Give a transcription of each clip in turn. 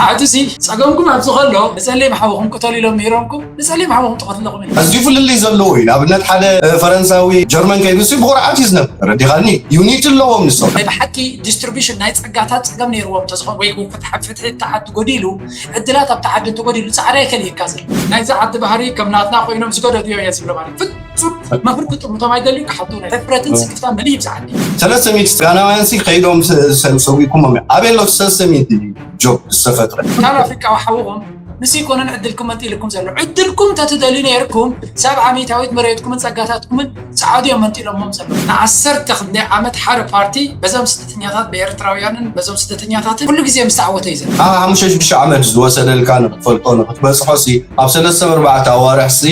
ዓዲ እዚ ጸገምኩም ኣብዚ ከሎ ንጸሊም ሓውኹም ቅተሉ ኢሎም ምሂሮምኩም ንጸሊም ሓውኹም ትቐትለኹም ኢሎም። ኣዝዩ ፍልልይ ዘለዎ እዩ። ንኣብነት ሓደ ፈረንሳዊ ጀርመን ከይዱ ሲ ብኹርዓት እዩ ዝነብር። ረዲኻኒ ዩኒቲ ኣለዎም ንሶም። ናይ ብሓቂ ዲስትሪቢሽን ናይ ጸጋታት ጸገም ነይርዎም እንተዝኾን ወይ ፍትሒ ፍትሒ እቲ ዓዲ ጎዲሉ ዕድላት ኣብቲ ዓዲ እንተጎዲሉ ጻዕዳ ይከልየካ ዘሎ ናይዚ ዓዲ ባህሪ ከም ናትና ኮይኖም ዝገደዱ እዮም እየ ዝብሎ ማለት ፍጹም መፍርቂ ጥርሙቶም ኣይደልዩ ክሓቱ ናይ ሕፍረትን ስክፍታን መሊእ ይብዛዓኒ። ሰለስተ ሚእቲ ጋናውያን ሲ ከይዶም ሰዊኩሞም እዮም። ኣበይ ኣሎ ሰለስተ ሚእቲ ጆብ ዝተፈጥረ? ካብ ኣፍሪቃዊ ሓውኹም ምስ ይኮነን ዕድልኩም መንጢልኩም ዘሎ ዕድልኩም ተትደልዩ ነይርኩም ሰብዓ ሚእታዊት መሬትኩምን ጸጋታትኩምን ጸዓዱ እዮም መንጢሎሞም ዘሎ። ንዓሰርተ ክንደይ ዓመት ሓደ ፓርቲ በዞም ስደተኛታት ብኤርትራውያንን በዞም ስደተኛታትን ኩሉ ግዜ ምስ ተዓወተ እዩ ዘሎ። ኣህ ሓሙሽተ ሽዱሽተ ዓመት ዝወሰደልካ ንክትፈልጦ ንክትበፅሖ ሲ ኣብ ሰለስተ ኣርባዕተ ኣዋርሕ ሲ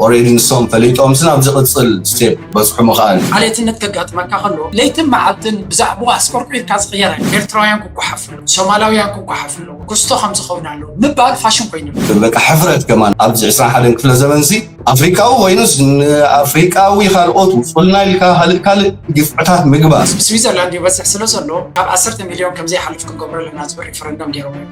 ኦሬዲ ንሶም ፈሊጦም ሲ ናብ ዝቅፅል ስቴፕ በፅሑ ምክኣል። ዓሌትነት ከጋጥመካ ከሎ ለይትን መዓልትን ብዛዕባኡ ኣስቆርቂርካ ዝቅየር ኣይኮነን። ኤርትራውያን ክጓሓፉ ኣለዉ፣ ሶማላውያን ክጓሓፉ ኣለዉ፣ ኩስቶ ከም ዝኸውን ኣለዉ ምባል ፋሽን ኮይኑ ኣሎ። በቃ ሕፍረት ከማን ኣብዚ ዕስራን ሓደን ክፍለ ዘመን ሲ ኣፍሪቃዊ ኮይኑስ ንኣፍሪቃዊ ካልኦት ውጹልና ኢልካ ካልእ ካልእ ግፍዕታት ምግባር። ስዊዘርላንድ ይበዝሕ ስለ ዘሎ ካብ ዓሰርተ ሚልዮን ከም ዘይሓልፍ ክንገብሮ ኣለና ዝብል ሪፈረንደም ገይሮም እዮም።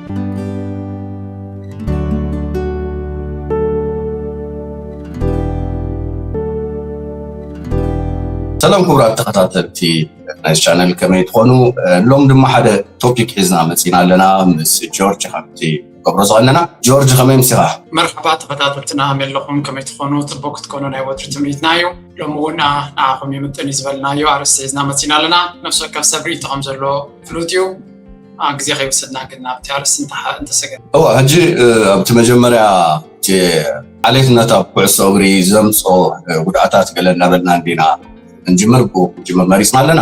ሰላም ክቡራት ተኸታተልቲ ናይዚ ቻነል ከመይ ትኾኑ? ሎም ድማ ሓደ ቶፒክ ሒዝና መፂና ኣለና ምስ ጆርጅ ከምቲ ገብሮ ዝቐነና። ጆርጅ ከመይ ምሲኻ? መርሓባ ተኸታተልትና ከመይ ኣለኹም? ከመይ ትኾኑ? ፅቡቅ ክትኮኑ ናይ ወትሪ ትምኒትና እዩ። ሎም እውን ንዓኹም ይምጥን እዩ ዝበልናዮ ኣርእስቲ ሒዝና መፂና ኣለና። ነፍሲ ወከፍ ሰብ ርእይቶ ከም ዘሎ ፍሉጥ እዩ። ግዜ ከይወሰድና ግን ናብቲ ኣርእስቲ እንተሰገር። እዋ ሕጂ ኣብቲ መጀመርያ ዓሌትነት ኣብ ኩዕሶ እግሪ ዘምፅኦ ጉድኣታት ገለ እናበልና እንዲና እንጅምር ብኡ ክንጅምር መሪፅና ኣለና።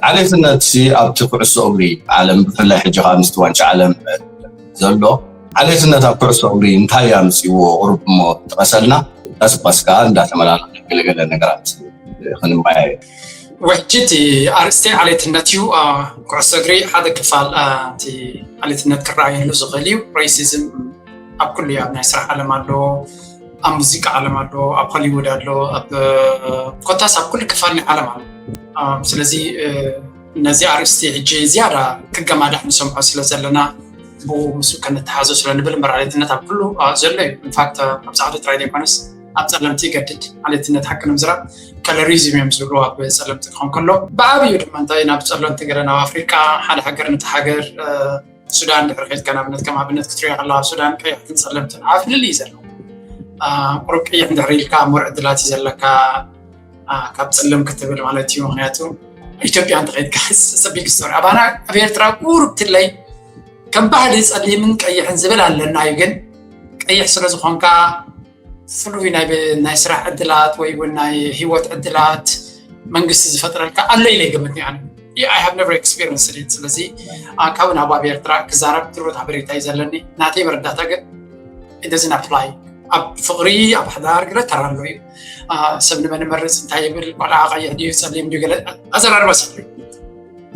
ዓሌትነት ሲ ኣብቲ ኩዕሶ እግሪ ዓለም ብፍላይ ሕጂ ከዓ ምስቲ ዋንጫ ዓለም ዘሎ ዓሌትነት ኣብ ኩዕሶ እግሪ እንታይ ኣምፅዎ ቁሩብ እሞ ጥቀሰልና ቀስ ቀስ ከዓ እንዳተመላለስና ገለገለ ነገራት ክንመያየ። ውሕጂ እቲ ኣርእስቲ ዓሌትነት እዩ። ኩዕሶ እግሪ ሓደ ክፋል እቲ ዓሌትነት ክረኣየሉ ዝኽእል እዩ። ሬሲዝም ኣብ ኩሉ ኣብ ናይ ስራሕ ዓለም ኣሎ፣ ኣብ ሙዚቃ ዓለም ኣሎ፣ ኣብ ሆሊውድ ኣሎ፣ ኣብ ኮታስ ኣብ ኩሉ ክፋል ናይ ዓለም ኣሎ። ስለዚ ነዚ ኣርእስቲ ሕጂ ዝያዳ ክገማዳሕ ንሰምዖ ስለ ዘለና ብኡ ምስኡ ከነተሓዞ ስለ ንብል እምበር ዓሌትነት ኣብ ኩሉ ዘሎ እዩ። ኢንፋክት ኣብ ፃዕዱ ጥራይ ዘይኮነስ ኣብ ፀለምቲ ይገድድ። ዓሌትነት ሓቂ ንምዝራብ ከለሪዝም እዮም ዝብሉ ኣብ ፀለምቲ ክኾን ከሎ ብዓብዩ ድማ እንታይ ናብ ፀለምቲ ገለ ናብ ኣፍሪቃ ሓደ ሃገር ነቲ ሃገር ሱዳን ድሕሪ ሒዝካ ንኣብነት ከም ኣብነት ክትሪኦ ከለካ ኣብ ሱዳን ቀያሕትን ፀለምትን ዓብ ፍልልይ እዩ ዘሎ። ቁሩብ ቀይሕ እንድሕር ኢልካ ሙር ዕድላት እዩ ዘለካ ካብ ፀለም ክትብል ማለት እዩ። ምክንያቱ ኢትዮጵያ እንተኸይድካ ቢግ ስቶሪ ኣባና ኣብ ኤርትራ ቁሩብ ትለይ ከም ባህሊ ፀሊምን ቀይሕን ዝብል ኣለና እዩ። ግን ቀይሕ ስለ ዝኾንካ ፍሉይ ናይ ስራሕ ዕድላት ወይ እውን ናይ ሂወት ዕድላት መንግስቲ ዝፈጥረልካ ኣሎ ኢለ ይገምት። ኣነ I have never experienced it። ስለዚ ካብ ናብ ኣብ ኤርትራ ክዛረብ ድሩት ሓበሬታ እዩ ዘለኒ። ናተይ መረዳእታ ግን it doesn't apply። ኣብ ፍቕሪ ኣብ ሓዳር ግለ ተራ ኣሎ እዩ። ሰብ ንመን መርፅ እንታይ ይብል ቆልዓ ቀይሕ ድዩ ፀሊም ድዩ ገለ ኣዘራርባ ሰብ እዩ።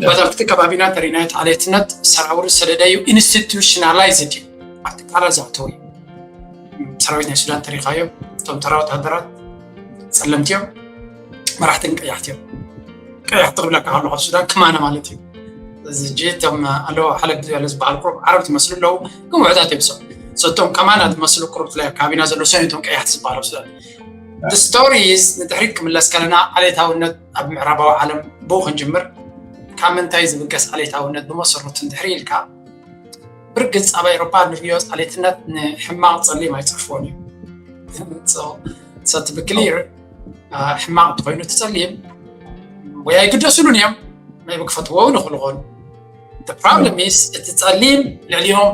በታ ኣብቲ ከባቢና እንተሪእናዮ እቲ ዓሌትነት ሰራውር ሰደደ እዩ ኢንስቲቱሽናላይዝድ እዩ ኣብቲ ቃላ ዝኣተው እዩ። ሰራዊት ናይ ሱዳን ተሪኻዮም እቶም ተራ ወታደራት ፀለምቲ እዮም። መራሕትን ቀያሕቲ እዮም። ቀያሕቲ ክብለካ ከለኹ ኣብ ሱዳን ክማነ ማለት እዩ። እዚ ጂ እቶም ኣለዉ ሓለብ ዝበለ ዝበሃል ቁሩብ ዓረብ ትመስሉ ኣለዉ ግን ውሕዳት እዮም ሰብ ሰቶም ከማና ዝመስሉ ቁሩብ ትላይ ኣካባቢና ዘሎ ሰን እቶም ቀያሕቲ ዝበሃሉ ኣብ ሱዳን ስቶሪስ ንድሕሪት ክምለስ ከለና ዓሌታውነት ኣብ ምዕራባዊ ዓለም ብኡ ክንጅምር ካብ ምንታይ ዝብገስ ዓሌታውነት ብመሰረቱ እንድሕሪ ኢልካ ብርግፅ ኣብ ኤሮፓ ንሪኦ ዓሌትነት ንሕማቕ ፀሊም ኣይፅርፍዎን እዩ ሰቲ ብክሊር ሕማቕ እንተኮይኑ እቲ ፀሊም ወይ ኣይግደስሉን እዮም ናይ ብክፈትዎ እውን ይኽእሉ ኾኑ problem is እቲ ፀሊም ልዕሊኦም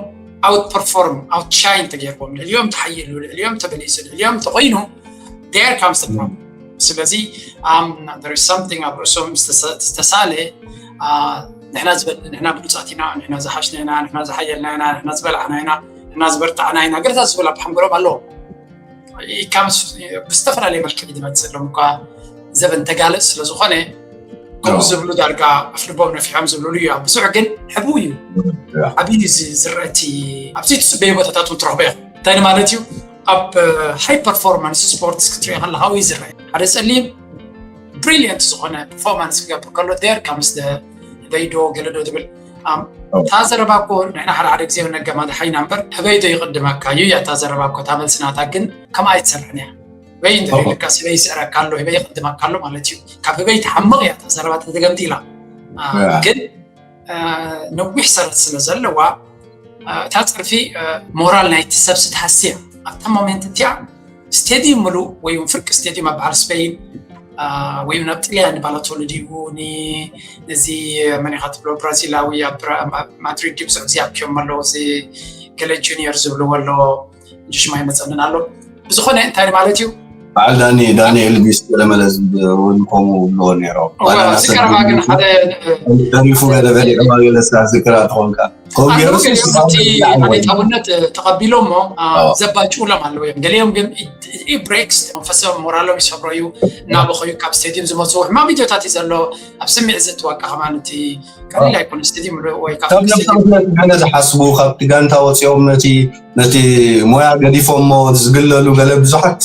ኣውት ፐርፎርም ኣውት ሻይን ተገይርዎም ልዕሊኦም ተሓይሉ ልዕሊኦም ተበሊሱ ልዕሊኦም ተኮይኑ there comes the problem። ስለዚ something ኣብ ርእሶም ዝተሳለ ንሕና ዝበል ንሕና ብሉፃት ኢና ንሕና ዝሓሽና ኢና ንሕና ዝሓየልና ኢና ንሕና ዝበላዕና ኢና ንሕና ዝበርታዕና ኢና ገለታት ዝበል ኣብ ሓንጎሎም ኣለዎም። ብዝተፈላለየ መልክዕ ዝመፅእ ሎም እኳ ዘበን ተጋለፅ ስለዝኾነ ከምኡ ዝብሉ ዳርጋ ኣፍልቦም ነፊሖም ዝብልሉ እዩ ኣብ ብዙሕ ግን ሕቡ እዩ። ዓብዩ ዝረአቲ ኣብዚ ትፅበዩ ቦታታት እውን ትረኽቦ ኢኹም እንታይ ማለት እዩ ኣብ ሃይ ፐርፎርማንስ ስፖርትስ ክትሪኦ ከለካ ወይ ዝረአ ሓደ ፀሊም ብሪሊየንት ዝኾነ ፐርፎርማንስ ክገብር ከሎ there comes the በይዶ ገለዶ ትብል እታ ዘረባ እኮ ንሕና ሓደ ሓደ ግዜ ነገማድሓ ኢና እምበር፣ ህበይ ዶ ይቕድመካ እዩ እያ እታ ዘረባ እኮ። እታ መልሲ ናታ ግን ከምኣ ኣይትሰርሕን እያ። ህበይ እንድሕር ኢልካ፣ ህበይ ይስዕረካ ኣሎ፣ ህበይ ይቕድመካ ኣሎ ማለት እዩ። ካብ ህበይ ትሓምቕ እያ እታ ዘረባ ተተገምጢላ። ግን ነዊሕ ሰረት ስለ ዘለዋ፣ እታ ጸርፊ ሞራል ናይቲ ሰብ ስትሃስያ ኣብታ ሞሜንት እቲኣ፣ ስቴድዩም ምሉእ ወይ እውን ፍርቂ ስቴድዩም ኣብ በዓል ስፔይን፣ ወይ ናብ ጥልያን ባላቶኒ ድዩ፣ ነዚ መን ኢኻ ትብሎ ብራዚላዊ ኣብ ማድሪድ ድዩ ብዙሕ ግዜ ኣብኪዮም ኣለዉ፣ እዚ ገለ ጁኒየር ዝብልዎ ኣሎ፣ ሽማ ይመፀንን ኣሎ። ብዝኾነ እንታይ ማለት እዩ? በዓል ዳኒ ዳንኤል ቢስ ገለመለ እውን ከምኡ ብልዎ ነይሮም። እዚ ቀረባ ግን ሓደ ደሪፉ ገለ በሊዕማ ገለ ስራሕ ዝክራ ትኾንካ ከምኡ ገይሩ ኣብቲ ዓሌታውነት ተቐቢሎሞ ዘባጭውሎም ኣለዉ እዮም። ገሊኦም ግን ብሬክስ መንፈሶም ሞራሎም ይሰብሮ እዩ። እናበኸዩ ካብ ስቴድዩም ዝመፁ ሕማም ቪድዮታት እዩ ዘሎ። ኣብ ስምዒት ዘትዋካ ከማን እቲ ቀሊል ኣይኮነ ስቴድዩም ወይ ካብ ነብሰምነት ገለ ዝሓስቡ ካብቲ ጋንታ ወፂኦም ነቲ ነቲ ሞያ ገዲፎሞ ዝግለሉ ገለ ብዙሓት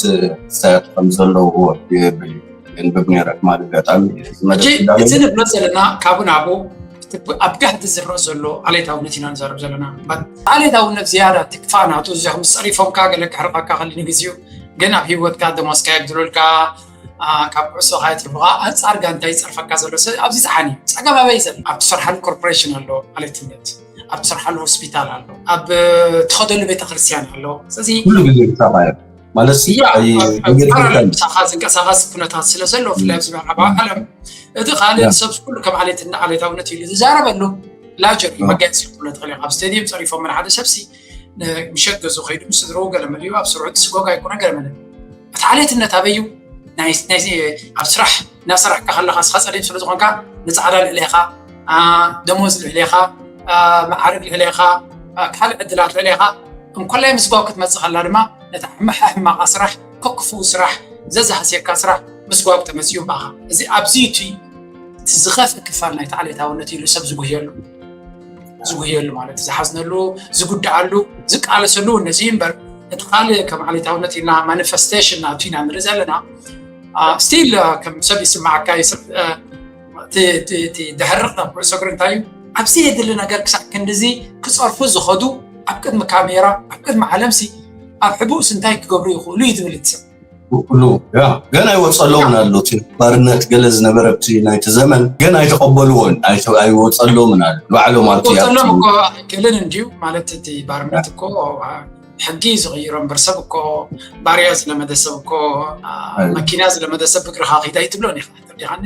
ክስታያት ከም ዘለዉ የብል የንብብ ነይረ። ትማሊ ኣጋጣሚ እዚ ንብሎ ዘለና ካብኡ ናብኡ ኣብ ጋህዲ ዝረእ ዘሎ ዓሌታውነት ኢና ንዛረብ ዘለና። ዓሌታውነት ዝያዳ ትክፋእ ናቱ እዚኹም ዝፀሪፎምካ ገለ ክሕርቐካ ከሊ ንግዚኡ ግን ኣብ ሂወትካ ደሞዝካ የግድሉልካ ካብ ኩዕሶ ካየትርፉኻ ኣንፃር ጋንታ ይፀርፈካ ዘሎ ሰብ ኣብዚ ፀሓን እዩ። ፀገም ኣበይ ዘሎ ኣብ ትሰርሓሉ ኮርፖሬሽን ኣሎ ዓሌትነት ኣብ ትሰርሓሉ ሆስፒታል ኣሎ ኣብ ትኸደሉ ቤተክርስትያን ኣሎ። ስለዚ ኩሉ ግዜ ክሳብ ማለት ምሳኻ ዝንቀሳቐስ ኩነታት ስለ ዘሎ ብፍላይ ኣብዚ ምዕራባዊ ዓለም እቲ ካልእ ሰብ ኩሉ ከም ዓሌትና ዓሌታውነት ኢሉ ዝዛረበሉ ላጀር እዩ። መጋየፂ ክትብሎ ትኽእል ኢኻ። ኣብ ስቴድየም ፀሪፎም ሓደ ሰብሲ ምሸት ገዝኡ ከይዱ ምስ ስድርኡ ገለ መሊኡ ኣብ ስርሑ እቲ ስጎጋ ኣይኮነ ገለ መለ እቲ ዓሌትነት ኣበይ እዩ? ኣብ ስራሕ እናሰራሕካ ከለኻ እስኻ ፀሊም ስለ ዝኾንካ ንፃዕዳ ልዕሌኻ ደሞዝ ልዕሌኻ መዓርግ ልዕሌኻ ካልእ ዕድላት ልዕሌኻ እንኮላይ ምስጓብ ክትመፅእ ከላ ድማ ነቲ ሕማቕ ስራሕ ከክፉኡ ስራሕ ዘዛህስየካ ስራሕ ምስጓብ ተመፅኡ እምበኣኻ እዚ ኣብዚ እቲ እቲ ዝኸፍእ ክፋል ናይቲ ዓሌታውነት ኢሉ ሰብ ዝጉህየሉ ዝጉህየሉ ማለት ዝሓዝነሉ ዝጉድኣሉ ዝቃለሰሉ እውን ነዚ እምበር እቲ ካልእ ከም ዓሌታውነት ኢልና ማኒፌስቴሽን ናቱ ኢና ንርኢ ዘለና። ስቲል ከም ሰብ ይስማዓካ ድሕርቕ ኩዕሶ እግሪ እንታይ እዩ ኣብዚ የድሊ ነገር ክሳዕ ክንድዚ ክፀርፉ ዝኸዱ ኣብ ቅድሚ ካሜራ ኣብ ቅድሚ ዓለምሲ ኣብ ሕቡእስ እንታይ ክገብሩ ይኽእሉ እዩ ዝብል እቲ ሰብ ኩሉ ገና ይወፀሎምን ኣሎ ባርነት ገለ ዝነበረ ናይቲ ዘመን ገና ኣይተቐበልዎን ኣይወፀሎምን ኣሎ ባዕሎም ኣብቲ ወፀሎም እኮ ክልን እንድዩ ማለት እቲ ባርነት እኮ ሕጊ ዝቕይሮ እምበር ሰብ እኮ ባርያ ዝለመደ ሰብ እኮ መኪና ዝለመደ ሰብ ብግርኻ ኺዳ ይትብሎን ኢኻ ተርዲኻኒ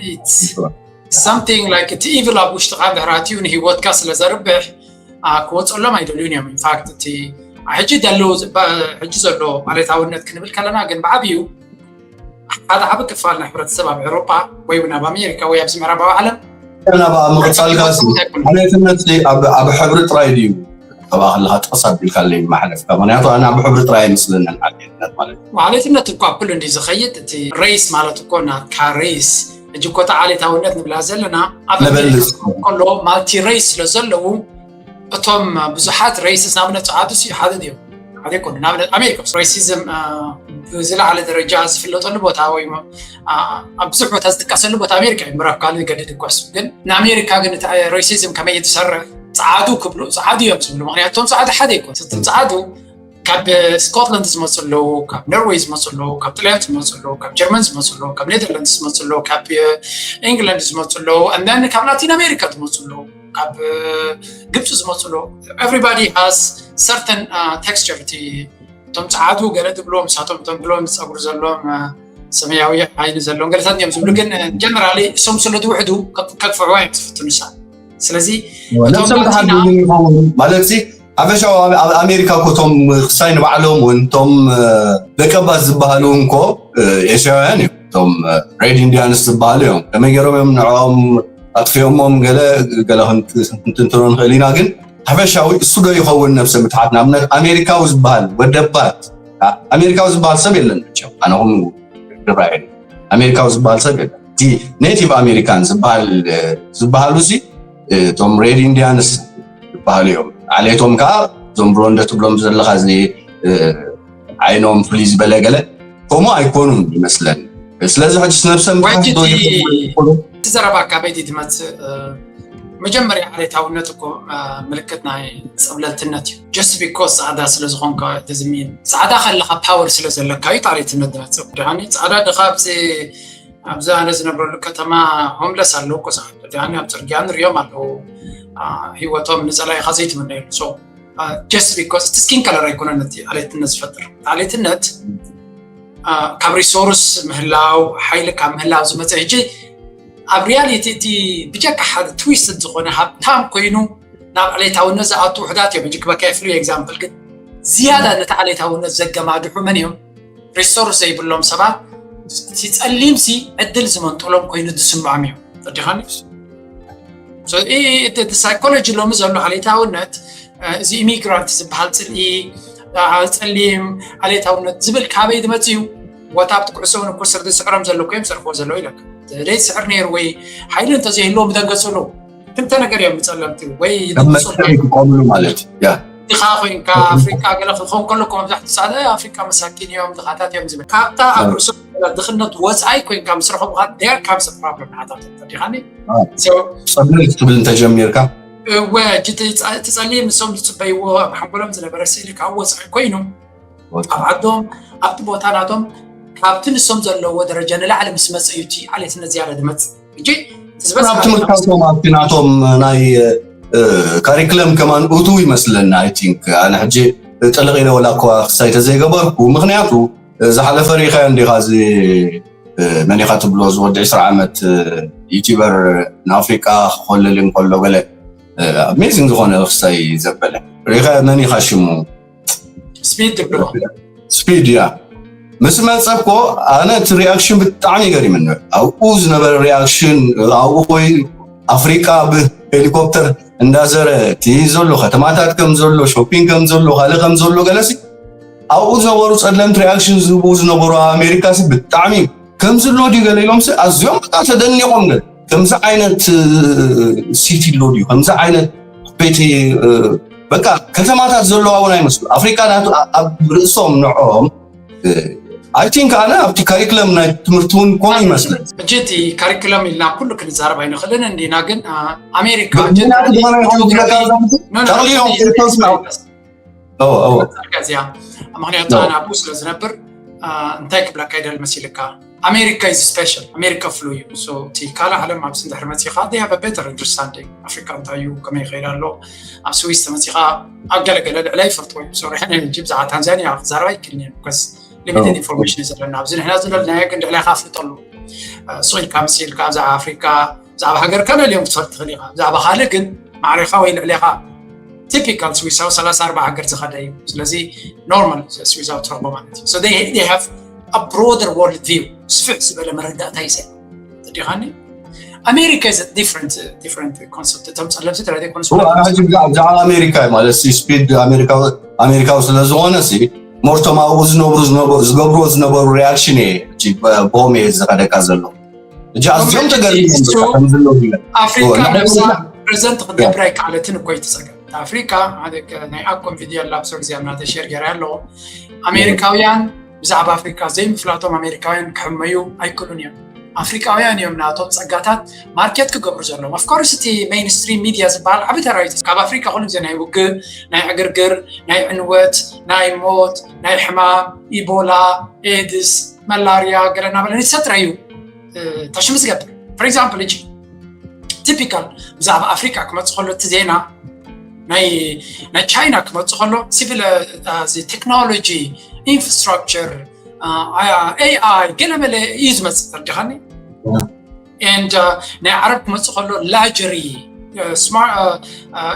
something like እቲ evil ኣብ ውሽጥኻ ድሕራትዩ ንሂወትካ ስለ ዘርብሕ ክወፀሎም ኣይደልዩን እዮም። ኢንፋክት እቲ ሕጂ ደለዉ ሕጂ ዘሎ ዓሌታውነት ክንብል ከለና ግን ብዓብዩ ሓደ ዓቢ ክፋል ናይ ሕብረተሰብ ኣብ ኤውሮጳ ወይ እውን ኣብ ኣሜሪካ ወይ ኣብዚ ምዕራባዊ ዓለም ናብ ምቕፃልካ ዓሌትነት ኣብ ሕብሪ ጥራይ ድዩ? ካብኣ ከለካ ጥቕስ ኣቢልካለይ ማሕለፍካ ምክንያቱ ኣነ ኣብ ሕብሪ ጥራይ ኣይመስለንን ዓሌትነት ማለት እዩ። ዓሌትነት እኳ ኣብ ኩሉ እንዲ ዝኸይድ እቲ ሬስ ማለት እኮ ናትካ ሬስ ሕጂ እኮ ተዓሌታውነት ንብላ ዘለና ኣብ ኣሜሪካ ከሎ ማልቲ ሬስ ስለ ዘለዉ እቶም ብዙሓት ሬስስ ንኣብነት ጸዓዱ ሲ ሓደ ድዮም ሓደ ይኮኑ ንኣብነት ኣሜሪካ ሬሲዝም ብዝለዓለ ደረጃ ዝፍለጠሉ ቦታ ወይ ኣብ ብዙሕ ቦታ ዝጥቀሰሉ ቦታ ኣሜሪካ እዩ ምራብ ካልእ ገድድ እኳስ ግን ንኣሜሪካ ግን እቲ ሬሲዝም ከመይ ዝሰርሕ ጸዓዱ ክብሉ ጸዓዱ እዮም ዝብሉ ምክንያቱ እቶም ጸዓዱ ሓደ ይኮኑ እቶም ጸዓዱ ካብ ስኮትላንድ ዝመፁ ኣለዉ ካብ ኖርወይ ዝመፁ ኣለዉ ካብ ጥልያን ዝመፁ ኣለዉ ካብ ጀርመን ዝመፁ ኣለዉ ካብ ኔዘርላንድ ዝመፁ ኣለዉ ካብ ኢንግላንድ ዝመፁ ኣለዉ and then ካብ ላቲን ኣሜሪካ ዝመፁ ኣለዉ ካብ ግብፂ ዝመፁ ኣለዉ everybody has certain texture እቲ እቶም ፀዓዱ ገለ ትብልዎም ንሳቶም እቶም ብሎም ፀጉሪ ዘለዎም ሰማያዊ ዓይኒ ዘለዎም ገለታት እዮም ዝብሉ ግን ጀነራሊ እሶም ስለ ዝውሕዱ ከግፍዕዋ እዮም ዝፍትኑ ንሳ ስለዚ ማለት ሓበሻዊ ኣብ ኣሜሪካ እኮ እቶም ክሳይ ንባዕሎም እውን እቶም ደቀባት ዝበሃሉ እውን እኮ ኤሽያውያን እዮም እቶም ሬድ ኢንዲያንስ ዝበሃሉ እዮም ከመይ ገይሮም እዮም ንዕኦም ኣጥፊኦሞም ገለ ገለ ክንትንትኖ ንኽእል ኢና ግን ሓፈሻዊ እሱ ዶ ይኸውን ነብሰ ምትሓት ንኣብነት ኣሜሪካዊ ዝበሃል ወደባት ኣሜሪካዊ ዝበሃል ሰብ የለን መቸም ኣነኹም ድራይ ኣሜሪካዊ ዝበሃል ሰብ የለን እቲ ኔቲቭ ኣሜሪካን ዝበሃል ዝበሃሉ ሲ እቶም ሬድ ኢንዲያንስ ዝበሃሉ እዮም ዓሌቶም ከዓ እዞም ብሮንደ ትብሎም ዘለካ እዚ ዓይኖም ፍልይ ዝበለ ገለ ከምኡ ኣይኮኑን ይመስለኒ ስለዚ ሕጅስ ነብሰ ምትሓት ዶ ይኸውን እቲ ዘረባ ካበይ ድዩ ዝመፅእ መጀመርያ ዓሌታውነት እኮ ምልክት ናይ ፀብለልትነት እዩ። Just because ፃዕዳ ስለ ዝኾንካ፣ it doesn't mean ፃዕዳ ከለካ power ስለ ዘለካ እዩ ዓሌትነት ዝመፅእ። ድሓኒ ፃዕዳ ድኻ ኣብዚ ኣብዚ ኣነ ዝነብረሉ ከተማ homeless ኣለዉ እኮ ፃዕዳ። ድሓኒ ኣብ ፅርግያ ንሪኦም ኣለዉ። ሂወቶም ንፀላኢኻ ዘይትምነየሉ። So just because እቲ skin color ኣይኮነን ነቲ ዓሌትነት ዝፈጥር። ዓሌትነት ካብ resource ምህላው፣ ሓይሊ ካብ ምህላው ዝመፀ። ሕጂ ኣብ reality እቲ ብጀካ ሓደ twisted ዝኾነ ሃብታም ኮይኑ ናብ ዓሌታውነት ዝኣቱ ውሕዳት እዮም። ሕጂ ክበካ ይፍሉ example ግን ዝያዳ ነቲ ዓሌታውነት ዘገማድሑ መን እዮም? Resource ዘይብሎም ሰባት። እቲ ፀሊም ሲ ዕድል ዝመንጠሎም ኮይኑ ዝስምዖም እዮም። ተዲኻኒ psychology ሎሚ ዘሎ ዓሌታውነት፣ እዚ immigrant ዝበሃል ፅልኢ፣ ፀሊም ዓሌታውነት ዝብል ካበይ ዝመፅ እዩ? ወታ ኣብቲ ኩዕሶ እውን እኮ ስርዲ ስዕሮም ዘሎ እኮ እዮም ዝሰርሕዎ ዘለዉ ኢለካ። ደይ ስዕር ነይሩ ወይ ሓይሊ እንተዘይህልዎም ምደንገፅሉ። ክልተ ነገር እዮም ንፀለምቲ ወይ ከም መስርሒ ክቆምሉ ማለት እዩ። ያ ድኻ ኮይንካ ኣፍሪቃ ገለ ክኸውን ከሎ እኮ መብዛሕትኡ ፃዕዳ ኣፍሪቃ መሳኪን እዮም ድኻታት እዮም ዝብል ካብታ ኣብ ርእሶም ዘላ ድኽነት ወፃኢ ኮይንካ ምስ ረኸቡካ there comes a problem ንዓታት ተዲኻኒ ፀብል ክትብል እንተጀሚርካ እወ እቲ ፀሊም ንሶም ዝፅበይዎ ኣብ ሓንጎሎም ዝነበረ ስእሊ ካብ ወፃኢ ኮይኑ ኣብ ዓዶም ኣብቲ ቦታ ናቶም ካብቲ ንሶም ዘለዎ ደረጃ ንላዕሊ ምስ መፀ እዩ እቲ ዓሌትነት ዝያዳ ዝመፅእ። ሕጂ እቲ ዝበፅሐ ኣብ ትምህርታቶም ኣብቲ ናቶም ናይ ካሪክለም ከማን እቱ ይመስለና። I think ኣነ ሕጂ ጥልቕ ኢለ ወላ እኳ ክሳይ ተዘይገበርኩ፣ ምክንያቱ ዝሓለፈ ሪኢኻዮ እንዲኻ እዚ መን ኢኻ ትብሎ እዚ ወዲ ዕስራ ዓመት ዩቲበር ንኣፍሪቃ ክኮልል እንከሎ ገለ amazing ዝኾነ ክሳይ ዘበለ ሪኢኻዮ። መን ኢኻ ሽሙ? ስፒድ ትብሎ ስፒድ ያ ምስ መፀ እኮ ኣነ እቲ reaction ብጣዕሚ ገሪምኒ። ኣብኡ ዝነበረ reaction ኣብኡ ኮይ ኣፍሪቃ ብሄሊኮፕተር እንዳዘረ እቲ ዘሎ ከተማታት ከም ዘሎ shopping ከም ዘሎ ካልእ ከም ዘሎ ገለሲ ኣብኡ ዝነበሩ ፀለምቲ reaction ዝህቡ ዝነበሩ ኣብ ኣሜሪካ ሲ ብጣዕሚ ከምዚ ኣሎ ድዩ ገለ ኢሎም ሲ ኣዝዮም በቃ ተደኒቖም ገለ ከምዚ ዓይነት city ኣሎ ድዩ ከምዚ ዓይነት ቤት በቃ ከተማታት ዘለዋ እውን ኣይመስሉ ኣፍሪካ ናቱ ኣብ ርእሶም ንዕኦም I think ኣነ ኣብቲ ካሪክለም ናይ ትምህርቲ እውን ኮም ይመስለኝ። ሕጂ እቲ ካሪክለም ኢልና ኩሉ ክንዛረብ ኣይንኽእልን እንዲና ግን ኣሜሪካ ጠቕሊሎም እዚኣ ምክንያቱ ኣነ ኣብኡ ስለ ዝነብር እንታይ ክብለካ ይደል መሲልካ ኣሜሪካ is special ኣሜሪካ ፍሉ እዩ እቲ ካልእ ዓለም ኣብዚ ድሕሪ መፂኻ they have a better understanding ኣፍሪካ እንታይ እዩ ከመይ ይኸይድ ኣሎ ኣብ ስዊስ ተመፂኻ ኣብ ገለገለ ልዕለ ይፈልጥዎ እዩ ሶሪ ሕጂ ብዛዕባ ታንዛኒያ ክዛረብ ኣይክልኒ ስ limited information እዩ ዘለና ኣብዚ ንሕና ዘለናዮ ግን ልዕሌኻ ኣፍልጠሉ ሱቕ ኢልካ ምስ ኢልካ ብዛዕባ ኣፍሪካ ብዛዕባ ሃገር ከለልዮም ክትፈልጥ ትኽእል ኢኻ ብዛዕባ ካልእ ግን ማዕሬኻ ወይ ልዕሌኻ typical ስዊሳዊ ሰላሳ ኣርባዓ ሃገር ዝኸደ እዩ ስለዚ normal ስዊሳዊ ትረኽቦ ማለት እዩ so they, they have a broader world view ስፍሕ ዝበለ መረዳእታ ይሰ ተዲኻኒ ኣሜሪካ is a different different concept እቶም ጸለምቲ ተረደ ኮንስ ብዛዕባ ኣሜሪካ ማለት speed ኣሜሪካዊ ስለዝኾነ ሲ ሞርቶም ኣብኡ ዝነብሩ ዝገብርዎ ዝነበሩ reaction እየ ቦም እየ ዝኸደካ ዘሎ እጂ ኣዝዮም ተገርሚም ከምዝለው ኣፍሪካ ነብሳ ፕሬዘንት ክትገብር ኣይከኣለትን እኮ ይትፀገም ኣፍሪካ ናይ ኣኮም ቪድዮ ኣላ ብሰብ ግዜ ኣብ ናተ ሼር ገይረ ኣለዎ ኣሜሪካውያን ብዛዕባ ኣፍሪካ ዘይምፍላጦም ኣሜሪካውያን ክሕመዩ ኣይክእሉን እዮም ኣፍሪካውያን እዮም ናቶም ፀጋታት ማርኬት ክገብሩ ዘለዎም ኣፍኮርስ እቲ mainstream media ዝበሃል ዓቢ ተራዊት ካብ ኣፍሪካ ኩሉ ግዜ ናይ ውግእ ናይ ዕግርግር ናይ ዕንወት ናይ ሞት ናይ ሕማም ኢቦላ ኤድስ መላርያ ገለ እናበለ ንሰጥረ እዩ ታሽሙ ዝገብር for example ሕጂ typical ብዛዕባ ኣፍሪካ ክመፅእ ከሎ እቲ ዜና ናይ ቻይና ክመፅእ ከሎ civil technology infrastructure AI ገለ መለ እዩ ዝመፅእ ተርዲኻኒ and ናይ ዓረብ ክመፅእ ከሎ luxury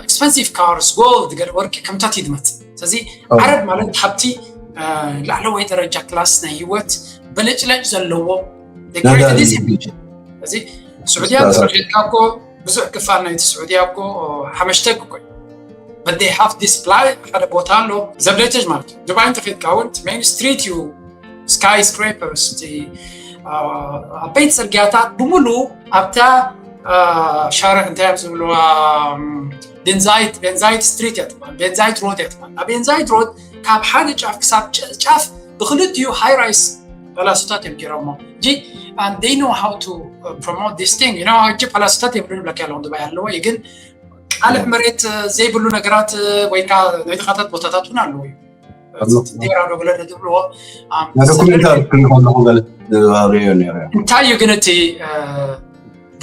expensive cars gold ገለ ወርቂ ከምታት እዩ ዝመፅእ ስለዚ ዓረብ ማለት ሃብቲ ላዕለዋይ ደረጃ ክላስ ናይ ህይወት በለጭለጭ ዘለዎ እዚ ስዑድያ ተረኪብካ እኮ ብዙሕ ክፋል ናይቲ ስዑድያ እኮ ሓመሽተግ እኮ but they have this plan ሓደ ቦታ ኣሎ ዘብለይተጅ ማለት እዩ ዱባይ እንተኺድካ እውን main street እዩ skyscrapers ዓበይቲ ፅርግያታት ብምሉ ኣብታ ሻርዕ እንታይ እዮም ዝብልዋ ቤንዛይት ቤንዛይት ስትሪት እያ ትበሃል ቤንዛይት ሮድ እያ ትበሃል ኣብ ቤንዛይት ሮድ ካብ ሓደ ጫፍ ክሳብ ጫፍ ብክልቲኡ high rise ፈላስታት እዮም ገይሮሞ እንጂ they know how to promote this thing you know። ሕጂ ፈላስታት የብሉን ብለካ ያለውን ድባይ ኣለዎ እዩ ግን ቃልዕ መሬት ዘይብሉ ነገራት ወይ ከዓ ናይ ድኻታት ቦታታት እውን ኣለዎ እዩ። ዜራ ዶ ብለ ዝብልዎ ዶኩሜንታሪ ክሪኦ ኣለኹ ገለ ዝባህርዮ ነይረ። እንታይ እዩ ግን እቲ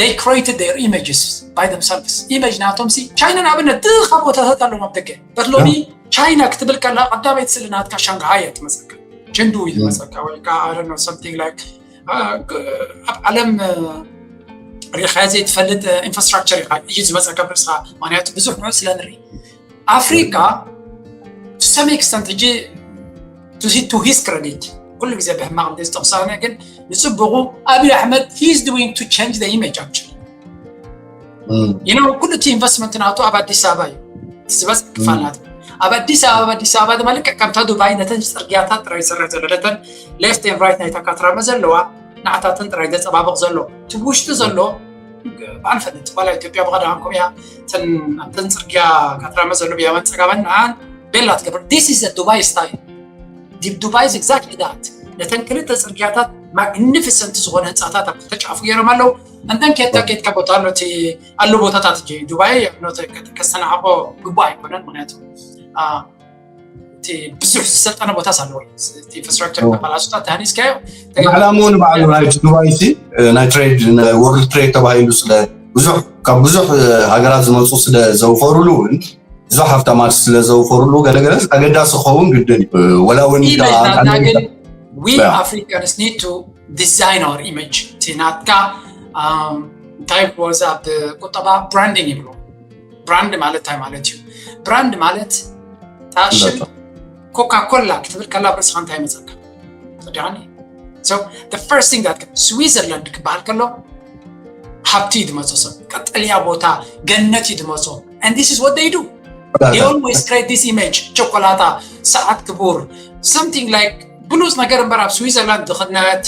they created their images by themselves image ናቶም ሲ ቻይና ንኣብነት ድኻ ቦታታት ኣለዎም ኣብ ደገ በትሎሚ ቻይና ክትብል ከላ ቀዳመይቲ ስእሊ ናትካ ሻንግሃይ እያ ትመፀካ ቸንዱ እዩ ዝመፀካ ወይ ከዓ I don't know something like ኣብ ዓለም ሪኻ ዘይትፈልጥ ኢንፍራስትራክቸር ኢኻ እዩ ዝመፀካ ብርእስኻ ምክንያቱ ብዙሕ ንዑ ስለ ንርኢ ኣፍሪካ to some extent ሕጂ to his credit ኩሉ ግዜ ብሕማቕ እንደ ዝጠቕሳነ ግን ንፅቡቁ ኣብይ ኣሕመድ he is doing to change the image actually you know ኩሉ እቲ ኢንቨስትመንት ናቱ ኣብ ኣዲስ ኣበባ እዩ ዝበፅሕ ክፋል ናቱ ኣብ ኣዲስ ኣበባ ኣብ ኣዲስ ኣበባ ድማ ልክዕ ከምታ ዱባይ ነተን ፅርግያታት ጥራይ ዝሰርሕ ዘሎ ነተን left and right ናይታ ካትራመ ዘለዋ ንዓታተን ጥራይ ዘፀባብቕ ዘሎ እቲ ብውሽጢ ዘሎ በዓል ፈልጥ ዋላ ኢትዮጵያ ብቐዳም ከምኡ እያ እተን ኣብተን ፅርግያ ካትራመ ዘሎ ብየማን ፀጋመን ንዓን ቤላ ትገብር this is Dubai style ዲብ ዱባይ is exactly that ነተን ክልተ ፅርግያታት ማግኒፊሰንት ዝኾነ ህንፃታት ኣብ ክልተ ጫፉ ገይሮም ኣለዉ እንተን ኬድካ ኬድካ ቦታ ኣሎ እቲ ኣሎ ቦታታት እ ዱባይ ከስተናዕቆ ግቡእ ኣይኮነን ምክንያቱ እቲ ብዙሕ ዝሰልጠነ ቦታስ ኣለዎ ኢንፍራስትራክቸር ተባላሱታት ተሃኒስካዮ ዕላምኡ ንባዕሉ ናይ ዱባይ ሲ ናይ ትሬድ ወርልድ ትሬድ ተባሂሉ ስለ ብዙሕ ካብ ብዙሕ ሃገራት ዝመፁ ስለ ዘውፈሩሉ እውን ብዙሕ ሃፍታማት ስለ ዘውፈሩሉ ገለገለ ኣገዳሲ ክኸውን ግድን እዩ ወላ እውን ግን we Africans need to design our image እቲ ናትካ እንታይ ብወዛ ብቁጠባ ብራንዲንግ ይብሎ ብራንድ ማለት እንታይ ማለት እዩ ብራንድ ማለት ታሽም ኮካ ኮላ ክትብል ከላ ብርእስኻ እንታይ መፀካ ተዲኻኒ so the first thing that ስዊዘርላንድ ክበሃል ከሎ ሃብቲ እዩ ድመፆ ሰብ ቀጠልያ ቦታ ገነት እዩ ድመፆ and this is what they do they always create this image ቸኮላታ ሰዓት ክቡር something like ብሉፅ ነገር እምበር ኣብ ስዊዘርላንድ ድኽነት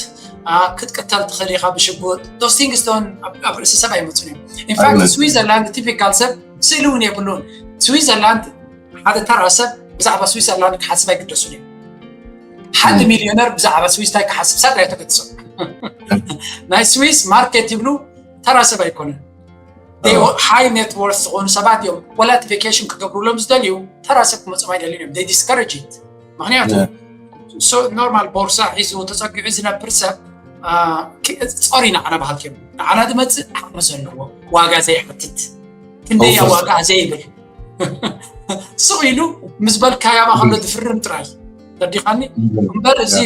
ክትቅተል ትኽእል ኢኻ ብሽጉጥ those things ዶን ኣብ ርእሲ ሰብ ኣይመፁን እዮም in fact ስዊዘርላንድ ቲፒካል ሰብ ስእሊ እውን የብሉን ስዊዘርላንድ ሓደ ተራ ሰብ ብዛዕባ ስዊዘርላንድ ክሓስብ ኣይግደሱን እዮም ሓደ ሚሊዮነር ብዛዕባ ስዊስ እንታይ ክሓስብ ሳጥ ኣይተገድሶም ናይ ስዊስ ማርኬት ይብሉ ተራ ሰብ ኣይኮነን ሃይ ኔት ወርት ዝኾኑ ሰባት እዮም ወላ እቲ ቬኬሽን ክገብሩሎም ዝደልዩ ተራ ሰብ ክመፅኦም ኣይደልዩን እዮም they discourage it ምክንያቱ ኖርማል ቦርሳ ሒዙ ተፀጊዑ ዝነብር ሰብ ፆሪ ንዓና በሃልቲ እዮም ንዓና ዝመፅእ ዓቕሚ ዘለዎ ዋጋ ዘይሓትት ክንደያ ዋጋ ዘይብል ስቕ ኢሉ ምስ በልካያ ከሎ ዝፍርም ጥራይ ተዲኻኒ እምበር እዚ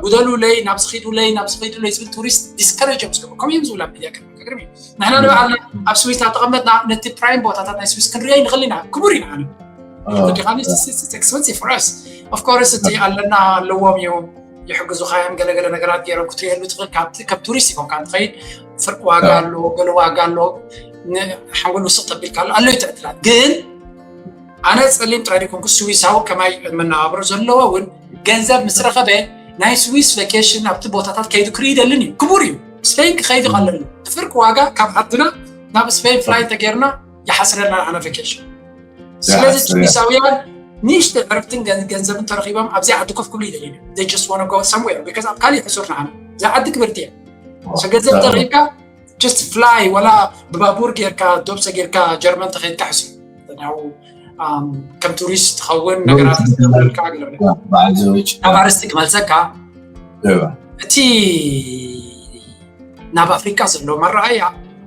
ጉደሉለይ ናብ ዝኺዱለይ ናብ ዝኺዱለይ ዝብል ቱሪስት ዲስከረጅ እዮም ዝገብሩ ከምኡ እዮም ዝብላ ሚድያ ቅድሚ ቅድሚ ንሕና ንባዕልና ኣብ ስዊስ ተቐመጥና ነቲ ፕራይም ቦታታት ናይ ስዊስ ክንሪኦ ንኽእል ኢና ክቡር ኢና ኣነ ተዲኻኒ expensive for us of course እቲ ኣለና ኣለዎም እዩ ይሕግዙኻ እዮም ገለገለ ነገራት ገይሮም ክትሪኤሉ ትኽእል ካብቲ ከም ቱሪስት ይኮንካ እንትኸይድ ፍርቂ ዋጋ ኣሎ ገለ ዋጋ ኣሎ ሓንጎል ውስቕ ተቢልካ ኣሎ ኣሎ ይትዕድላት ግን ኣነ ፀሊም ጥራይ ዘይኮንኩ ስዊሳዊ ከማይ መነባብሮ ዘለዎ እውን ገንዘብ ምስ ረኸበ ናይ ስዊስ ቨኬሽን ኣብቲ ቦታታት ከይዱ ክርኢ ይደልን እዩ ክቡር እዩ ስፔን ክኸይድ ከለሉ እቲ ፍርቂ ዋጋ ካብ ዓድና ናብ ስፔን ፍላይ ተገይርና ይሓስረና ኣነ ቨኬሽን ስለዚ ስዊሳውያን ንእሽተ ዕረፍትን ገንዘብን ተረኺቦም ኣብዚኣ ዓዲ ኮፍ ክብሉ ይደልዩ just want go somewhere because ኣብ ካሊእ ሕሱር ንዓና እዛ ዓዲ ክብርቲ እያ ገንዘብ ተረኺብካ just fly ወላ ብባቡር ጌርካ ዶብ ሰጊርካ ጀርመን ተኸይድካ ሕሱ ከም ቱሪስት ትኸውን ነገራት ኣብ ኣርስቲ ክመልሰካ እቲ ናብ ኣፍሪካ ዘለዎም ኣረኣያ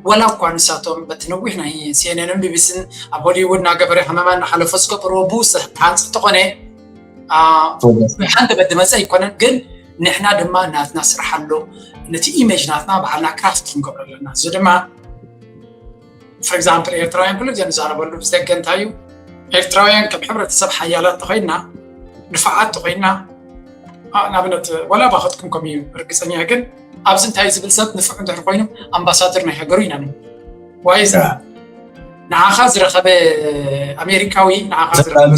ወላ እኳ ንሳቶም በቲ ነዊሕ ናይ ሲኤንኤንን ቢቢሲን ኣብ ሆሊውድ እናገበረ ከማማ እናሓለፎ ዝገብርዎ ብኡ ዝተሃንፀ እንተኾነ ሓንቲ በዲ መፀ ኣይኮነን ግን ንሕና ድማ ናትና ስራሕ ኣሎ ነቲ ኢሜጅ ናትና ባዕልና ክራፍት ክንገብሮ ኣለና እዚ ድማ for example ኤርትራውያን ኩሉ ግዜ ንዛረበሉ ብዝደገ እንታይ እዩ ኤርትራውያን ከም ሕብረተሰብ ሓያላት ተኮይንና ንፋዓት ተኮይንና ንኣብነት ወላ ባኸትኩም ከም እዩ ርግፀኛ ግን ኣብዚ እንታይ ዝብል ሰብ ንፉዕ እንድሕር ኮይኑ ኣምባሳደር ናይ ሃገሩ ኢና ንብል ዋይ ንዓኻ ዝረኸበ ኣሜሪካዊ ንዓኻ ዝረኸበ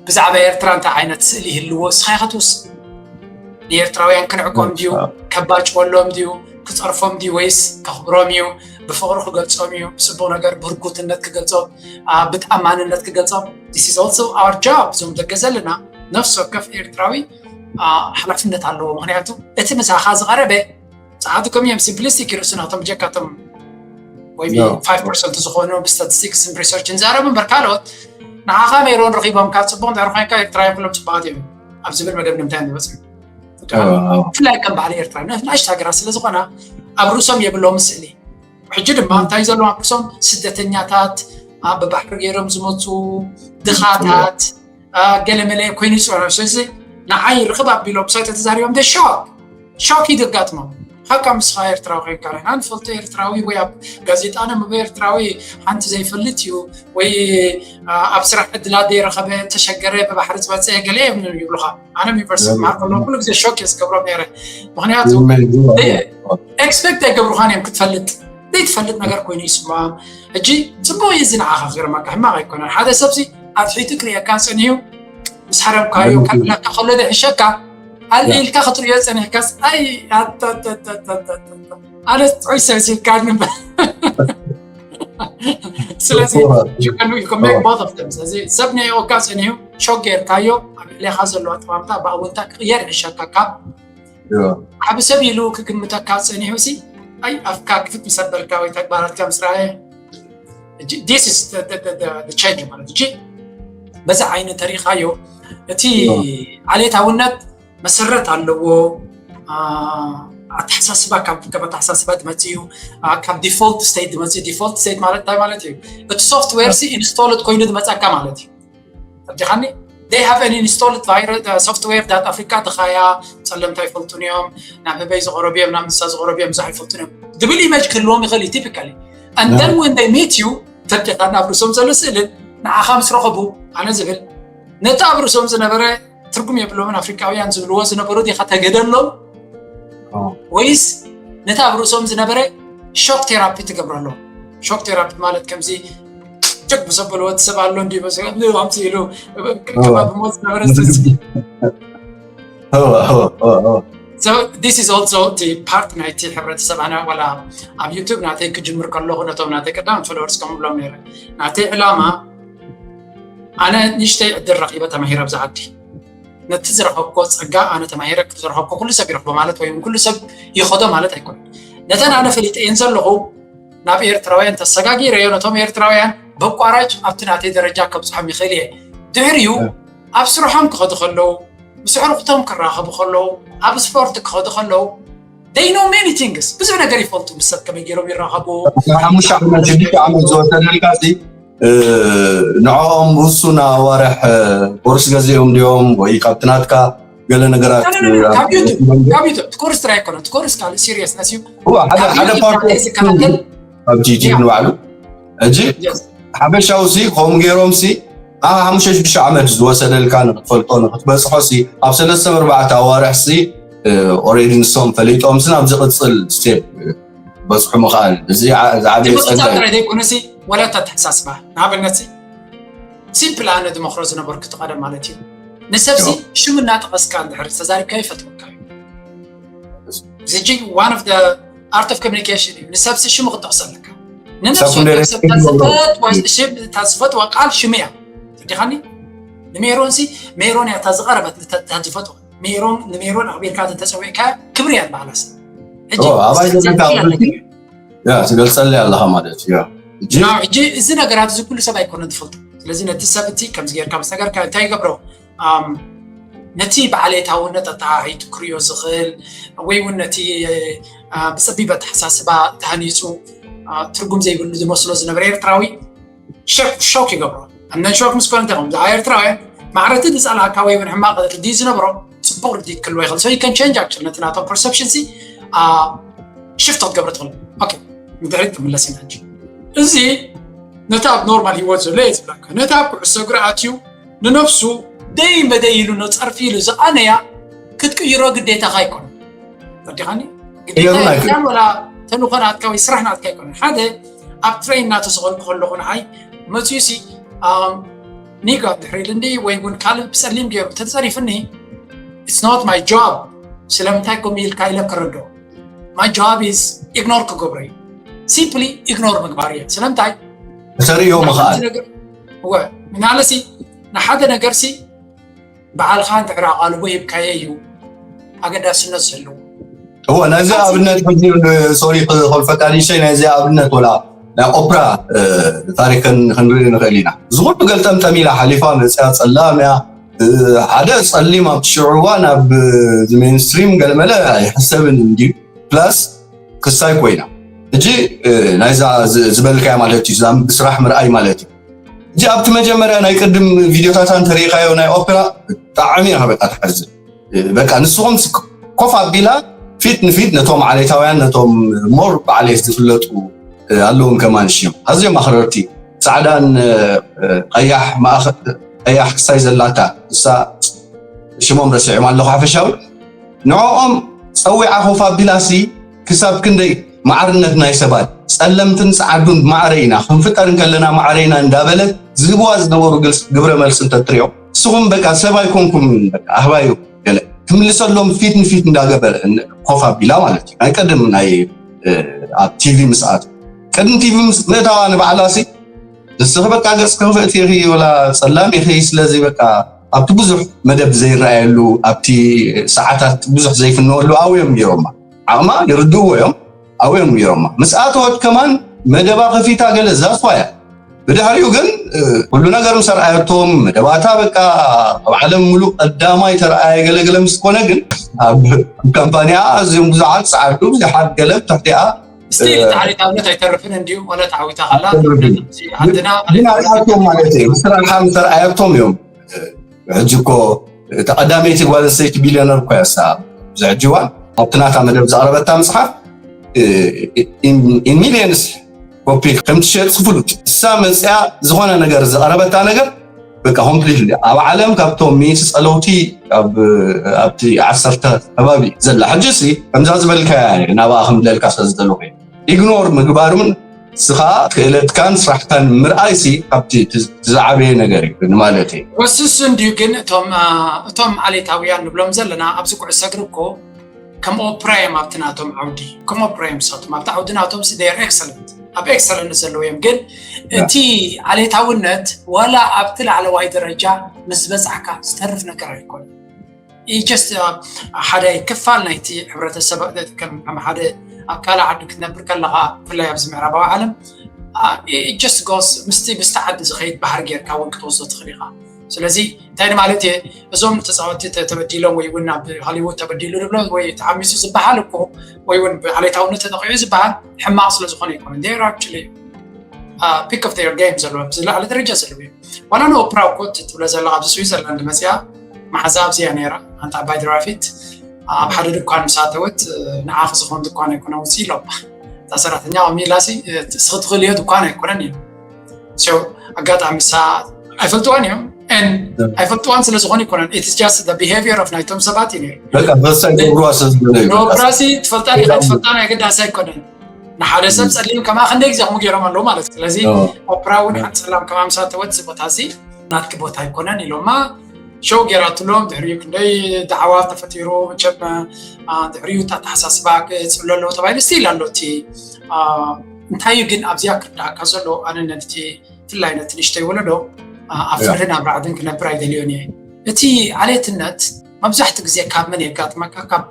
ብዛዕባ ኤርትራ እንታይ ዓይነት ስእሊ ይህልዎ እስኻ ኢኻ ትውስን ንኤርትራውያን ክንዕቆም ድዩ ከባጭወሎም ድዩ ክፀርፎም ድዩ ወይስ ከኽብሮም እዩ ብፍቕሪ ክገልፆም እዩ ብፅቡቅ ነገር ብህርጉትነት ክገልፆም ብተኣማንነት ክገልፆም this is also our job እዞም ደገ ዘለና ነፍሲ ወከፍ ኤርትራዊ ሓላፍነት ኣለዎ። ምክንያቱ እቲ ምሳኻ ዝቐረበ ፃሓቱ ከም እዮም ሲምፕሊስቲክ ይርእሱ ናቶም ጀካቶም ወይ ፋይቭ ፐርሰንት ዝኾኑ ብስታቲስቲክስን ሪሰርችን ዛረቡ እምበር ካልኦት ንዓኻ ሜሮን ረኺቦምካ ፅቡቕ እንድሕር ኮይንካ ኤርትራውያን ኩሎም ፅቡቓት እዮም ኣብ ዝብል መደምደምታ እዮም ዝበፅሑ። ብፍላይ ከም ባህሊ ኤርትራ ንእሽቶ ሃገራት ስለ ዝኾና ኣብ ርእሶም የብሎም ስእሊ። ሕጂ ድማ እንታይ ዘለዎም ኣብ ርእሶም ስደተኛታት፣ ብባሕሪ ገይሮም ዝመፁ ድኻታት፣ ገለመለ ኮይኑ ይፅውዑ። ስለዚ ንዓይ ርኽብ ኣቢሎም ሳይ ተተዛሪቦም ደ ሾክ ሾክ እዩ ዘጋጥሞም። ሓቃ ምስኻ ኤርትራዊ ኮይንካ ርሕና ንፈልጦ ኤርትራዊ ወይ ኣብ ጋዜጣ ነንብቦ ኤርትራዊ ሓንቲ ዘይፈልጥ እዩ ወይ ኣብ ስራሕ ዕድላት ዘይረኸበ ተሸገረ ብባሕሪ ዝበፀ ገለ እዮም ይብሉኻ። ኣነ ዩኒቨርሲቲ ማር ከሎ ኩሉ ግዜ ሾክ እየ ዝገብሮም ነይረ። ምክንያቱ ኤክስፔክት ኣይገብሩኻን እዮም ክትፈልጥ ዘይትፈልጥ ነገር ኮይኑ ይስምዖም። ሕጂ ፅቡቅ እዩ እዚ ንዓኻ ክገርመካ ሕማቅ ኣይኮነን። ሓደ ሰብሲ ኣትሒቱ ክርእየካ ፀኒሁ ምስ ሓረምካዮ ከብለካ ከሎ ደሕሸካ ኣልዒልካ ክትርእዮ ፀኒሕካስ ኣይ ኣነ ጥዑይ ሰብ ሲልካ ንበር ስለዚ ሰብ ነይወካ ፀኒሁ ሾክ ጌርካዮ ኣብ ልዕሌካ ዘለዎ ኣጠማምታ ብኣውንታ ክቅየር ይሕሸካ ካብ ዓቢ ሰብ ኢሉ ክግምተካ ፀኒሑ ሲ ኣይ ኣፍካ ክፍት ምስ ኣበልካ ወይ ተግባራትካ ምስ ረኣየ change ማለት እ በዛ ዓይነት ተሪኻዮ እቲ ዓሌታውነት መሰረት ኣለዎ። ኣተሓሳስባ ካብ ኣተሓሳስባ ትመፅእ እዩ። ካብ ዲፎልት ስቴት ትመፅእ ዲፎልት ስቴት ማለት እንታይ ማለት እዩ? እቲ ሶፍትዌር ሲ ኢንስቶልድ ኮይኑ ዝመፀካ ማለት እዩ። ተብዲኻኒ they have an installed virus software that ኣፍሪካ ድኻያ ፀለምታ ይፈልጡን እዮም ናብ ህበይ ዝቆረቡ እዮም ናብ ንሳ ዝቆረቡ እዮም ብዙሕ ይፈልጡን እዮም ድብል ኢመጅ ክህልዎም ይኽእል እዩ typically and then when they meet you ተብዲኻ ናብ ርእሶም ዘሎ ስእልን ንዓኻ ምስ ረኸቡ ኣነ ዝብል ነቲ ኣብ ርእሶም ዝነበረ ትርጉም የብሎምን ኣፍሪካውያን ዝብልዎ ዝነበሩ ዲኻ ተገደሎም ወይስ ነቲ ኣብ ርእሶም ዝነበረ ሾክ ቴራፒ ትገብረሎም? ሾክ ቴራፒ ማለት ከምዚ ጀግ ብዘበልዎ እቲ ሰብ ኣሎ እንዲ ኣምፅእ ኢሉ ከባቢ ሞት ዝነበረ this is also እቲ ፓርት ናይቲ ሕብረተሰብ ኣነ ዋላ ኣብ ዩቱብ ናተይ ክጅምር ከለኹ ነቶም ናተይ ቀዳም ፎሎወርስ ከም ብሎም ነይረ ናተይ ዕላማ ኣነ ንሽተይ ዕድል ረኺበ ተማሂረ ኣብዚ ዓዲ ነቲ ዝረኸብኮ ጸጋ ኣነ ተማሂረ ዝረኸብኮ ኩሉ ሰብ ይረኽቦ ማለት ወይ ኩሉ ሰብ ይኸዶ ማለት ኣይኮነን። ነተን ኣነ ፈሊጠየን ዘለኹ ናብ ኤርትራውያን ተሰጋጊረዮ ነቶም ኤርትራውያን በቋራጭ ኣብቲ ናተይ ደረጃ ከብፅሖም ይኽእል እየ። ድሕሪኡ ኣብ ስርሖም ክኸዱ ከለዉ ምስ ኣዕሩኽቶም ክራኸቡ ከለዉ ኣብ ስፖርት ክኸዱ ከለዉ they know many things ብዙሕ ነገር ይፈልጡ ምስ ሰብ ከመይ ገይሮም ይራኸቡ ሓሙሽተ ዓመት ሽዱሽተ ዓመት ዝወሰደልካ ንዕኦም ውሱን ኣዋርሕ ኮርስ ገዚኦም ድዮም ወይ ካብቲ ናትካ ገለ ነገራት ካብ ዩቱብ ኮርስ ጥራይ ኣይኮነ እቲ ኮርስ ካልእ ሲሪየስነስ እዩ እዋ ሓደ ሓደ ፓርቲ ዝከታተል ካብቲ ዩቱብ ንባዕሉ ሕጂ ሓበሻዊ ሲ ከምኡ ገይሮም ሲ ኣብ ሓሙሽተ ሽዱሽተ ዓመት ዝወሰደልካ ንክትፈልጦ ንክትበፅሖ ሲ ኣብ ሰለስተ ኣርባዕተ ኣዋርሕ ሲ ኦሬዲ ንሶም ፈሊጦም ሲ ናብ ዝቅፅል ስቴፕ በፅሑ ምኽኣል እዚ ዝዓበየ ፀጋ እዩ። ጥራይ ዘይኮነ ሲ ወላ እታ ኣተሓሳስባ ንኣብነት ሲ ሲምፕል ኣነ ዝመኽሮ ዝነበርኩ እቲ ቀደም ማለት እዩ ንሰብ ሲ ሽሙ እናጠቐስካ እንድሕር ተዛሪብካ ይፈትወካ እዩ እዚ ጂ one of the art of communication እዩ ንሰብ ሲ ሽሙ ክጠቕሶ ኣለካ ንነብሱ Secondary ሰብ ታዝፈት ወይ ሽም ታዝፈት ቃል ሽሙ እያ ትዲኻኒ ንሜሮን ሲ ሜሮን እያ እታ ዝቐረበት ንተ- እታ ዝፈትዋ ሜሮን ንሜሮን ኣኽቢርካ ተተፀዊዕካ ክብሪ እያ ዝበሃላ ሰብ ሕጂ ኦ፣ ኣባይ ዘለካ ሰብኣይ ኣለካ። ያ ትገልፀለይ ኣለኻ ማለት እዩ ያ። ሕጂ ናው ሕጂ እዚ ነገራት እዚ ኩሉ ሰብ ኣይኮነን ዝፈልጦ ስለዚ ነቲ ሰብ እቲ ከምዚ ጌርካ ምስ ነገርካ እንታይ ይገብሮ ኣም፣ ነቲ ብዓሌታውነት ኣተሃሂቱ ክሪኦ ዝኽእል ወይ እውን ነቲ ኣ፣ ብፀቢብ ኣተሓሳስባ ተሃኒፁ ኣ፣ ትርጉም ዘይብሉ ዝመስሎ ዝነበረ ኤርትራዊ ሸክ ሾክ ይገብሮ ኣነን ሾክ ምስ ኮነ እንታይ ከም ዝዓ ኤርትራውያን ማዕረቲ ዝፀላእካ ወይ እውን ሕማቕ ርድኢት ዝነበሮ ፅቡቕ ርድኢት ክህልዎ ይኽእል so you can change actually ነቲ ናቶም perception ሲ ሽፍት ክትገብር ትኽእል okay ንድሕሪት ክምለስ ኢና ሕጂ እዚ ነቲ ኣብ ኖርማል ሂወት ዘሎ እየ ዝብለካ ነቲ ኣብ ኩዕሶ እግሪ ኣትዩ ንነብሱ ደይ መደይ ኢሉ ንፀርፊ ኢሉ ዝቐነያ ክትቅይሮ ግዴታኻ ኣይኮነ ተዲኻኒ ግዴታ ይሩን ኣይኮነ። የብላን ወላ ተልእኾ ናትካ ወይ ስራሕ ናትካ ኣይኮነ ሓደ ኣብ ትሬን እናተሰቐልኩ ከለኹ ንዓይ መፅዩ ሲ ኒጋ ድሕሪ ልንዲ ወይ እውን ካልእ ብፀሊም ገይሩ ተፀሪፍኒ it's not my job ስለምንታይ ከምኡ ኢልካ ኢለ ክረዶ my job is ignore ክገብሮ እዩ simply ignore ምግባር እየ ስለምንታይ ተርእዮ ምኽኣል ምናለሲ ንሓደ ነገር ሲ ባዕልካ እንድሕር ኣቓልቦ ሂብካዮ እዩ ኣገዳስነት ዘለዎ። እወ ናይዚ ኣብነት ሕጂ ሶሪ ክኾልፈካ ንእሽተይ ናይዚ ኣብነት ወላ ናይ ኦፕራ ታሪክን ክንርኢ ንኽእል ኢና። ዝኹሉ ገልጠምጠም ኢላ ሓሊፋ መፅያ ጸላም እያ። ሓደ ጸሊም ኣብቲ ሽዑ እዋን ኣብ ሜንስትሪም ገለመለ ኣይሕሰብን እንድዩ። ፕላስ ክሳይ ኮይና ሕጂ ናይዛ ዝበልካያ ማለት እዩ ብስራሕ ምርኣይ ማለት እዩ። ሕጂ ኣብቲ መጀመርያ ናይ ቅድም ቪድዮታታ እንተሪኢኻዮ ናይ ኦፕራ ብጣዕሚ ኢኻ በቃ ትሓዝን። በቃ ንስኹም ኮፍ ኣቢላ ፊት ንፊት ነቶም ዓሌታውያን ነቶም ሞር ብዓሌት ዝፍለጡ ኣለዎም ከማን ሽዮም ኣዝዮም ኣኽረርቲ ፃዕዳን ቀያሕ ማእኸ- ቀያሕ ክሳይ ዘላታ እሳ ሽሞም ረሲዖም ኣለኹ ሓፈሻዊ ንዕኦም ፀዊዓ ኮፍ ኣቢላሲ ክሳብ ክንደይ ማዕርነት ናይ ሰባት ጸለምትን ጸዓዱን ማዕረ ኢና ክንፍጠር እንከለና ማዕረ ኢና እንዳበለት ዝህብዋ ዝነበሩ ግልጽ ግብረ መልሲ እንተትሪኦ ንስኹም በቃ ሰብ ኣይኮንኩም በቃ ኣህባዩ ገለ ትምልሰሎም ፊት ንፊት እንዳገበረ ኮፍ ኣቢላ ማለት እዩ ናይ ቀደም ናይ ኣብ ቲቪ ምስኣት ቅድሚ ቲቪ ምእታዋ ንባዕላ ሲ ንስኺ በቃ ገጽ ክኽፍእቲ ኢኺ ወላ ጸላም ኢኺ ስለዚ በቃ ኣብቲ ብዙሕ መደብ ዘይረኣየሉ ኣብቲ ሰዓታት ብዙሕ ዘይፍነወሉ ኣብዮም ገይሮማ ዓቕማ ይርድእዎ እዮም ኣብዮም ገይሮማ ምስ ኣተወት ከማን መደባ ከፊታ ገለ ዛስዋ እያ ብድሕሪኡ ግን ኩሉ ነገር ምስ ኣርኣየቶም መደባታ በቃ ኣብ ዓለም ሙሉእ ቀዳማይ ተረኣየ ገለገለ ምስ ኮነ ግን ኣብ ካምፓኒያ ኣዝዮም ብዙሓት ጸዓዱ ብዙሓት ገለ ብትሕቲኣ ስቲል ታሪካውነት ኣይተርፍን እንዲዩ ማለት ዓዊታ ከላ ዓድና ግን ኣርኣያቶም ማለት እዩ ስራሓ ምስ ኣርኣያቶም እዮም ሕጂ እኮ ተቐዳመይቲ ጓል ኣንስተይቲ ቢልዮነር እኮ እያ እሳ ኣብዚ ሕጂ እዋን ኣብቲ ናታ መደብ ዝቐረበታ መፅሓፍ ሚሊየንስ ኮፒ ከም ትሸጥ ፍሉጥ እሳ መፅያ ዝኾነ ነገር ዝቐረበታ ነገር በቃ ኮምፕሊትሊ ኣብ ዓለም ካብቶም ሚእቲ ፀለውቲ ኣብቲ ዓሰርተ ከባቢ ዘላ ሕጂ ሲ ከምዛ ዝበልካያ ናብኣ ከም ዝለልካ ስለ ዝደለኹ ኢግኖር ምግባር እውን ንስኻ ክእለትካን ስራሕካን ምርኣይሲ ካብቲ ዝዓበየ ነገር እዩ ንማለት እዩ። ወስስ እንድዩ ግን እቶም እቶም ዓሌታውያን ንብሎም ዘለና ኣብዚ ኩዕሶ እግሪ እኮ ከም ኦፕራ እዮም ኣብቲ ናቶም ዓውዲ ከም ኦፕራ እዮም ንሳቶም ኣብቲ ዓውዲ ናቶም ስ ር ኤክሰለንት ኣብ ኤክሰለንት ዘለዉ እዮም ግን እቲ ዓሌታውነት ዋላ ኣብቲ ላዕለዋይ ደረጃ ምስ በፃሕካ ዝተርፍ ነገር ኣይኮነ just ሓደ ክፋል ናይቲ ሕብረተሰብ ከም ሓደ ኣብ ካልእ ዓዲ ክትነብር ከለኻ ብፍላይ ኣብዚ ምዕራባዊ ዓለም just goes ምስቲ ምስቲ ዓዲ ዝኸይድ ባህር ጌርካ እውን ክትወስዶ ትኽእል ኢኻ ስለዚ እንታይ ማለት እየ እዞም ተፃወቲ ተበዲሎም ወይ እውን ኣብ ሆሊውድ ተበዲሉ ንብሎ ወይ ተዓሚፁ ዝበሃል እኮ ወይ እውን ብዓሌታውነት ተጠቂዑ ዝበሃል ሕማቕ ስለ ዝኾነ ይኮነ actually peak of their game ዘለዎም ዝለዓለ ደረጃ ዘለዉ እዮም ዋላ ንኦፕራ እኮ ትብሎ ዘለካ ኣብዚ ስዊዘርላንድ መፅያ መሓዛ ኣብዚያ ነይራ ሓንቲ ዓባይ ድራፊት ኣብ ሓደ ድኳን ምስ ኣተወት ንዓኺ ዝኾን ድኳን ኣይኮነ ውፅእ ኢሎማ እታ ሰራሕተኛ ሚላሲ እስኺ ትኽእልዮ ድኳን ኣይኮነን እዩ ኣጋጣሚ ሳ ኣይፈልጥዋን እዮም ኣይፈልጥዋን ስለ ዝኾነ ይኮነን it's just the behavior of ናይቶም ሰባት እዩ ነይሩ በቃ በሳ ይገብሩዋ ስለ ዝብለ እዩ በቃ። ንኦፕራሲ ትፈልጣን ኢኻ ትፈልጣን ኣይገዳሲ ኣይኮነን ንሓደ ሰብ ጸሊም ከማ ክንደይ ግዜ ከምኡ ገይሮም ኣለዉ ማለት እዩ ስለዚ ኦፕራ እውን ሓንቲ ጸላም ከማ ምስ ኣተወት እዚ ቦታ እዚ ናትኪ ቦታ ኣይኮነን ኢሎማ ሸው ገይራትሎም ድሕሪኡ ክንደይ ዳዕዋ ተፈጢሩ መቸም ድሕሪኡ እታ ኣተሓሳስባ ክፅሎ ኣለዎ ተባሂሉ ስቲል ኣሎ እቲ እንታይ እዩ ግን ኣብዚኣ ክርዳእካ ዘሎ ኣነ ነቲ ፍላይ ነቲ ንእሽተይ ወለዶ ኣብ ፍርህን ኣብ ራዕድን ክነብር ኣይደልዮን እየ እቲ ዓሌትነት መብዛሕትኡ ግዜ ካብ መን የጋጥመካ ካብ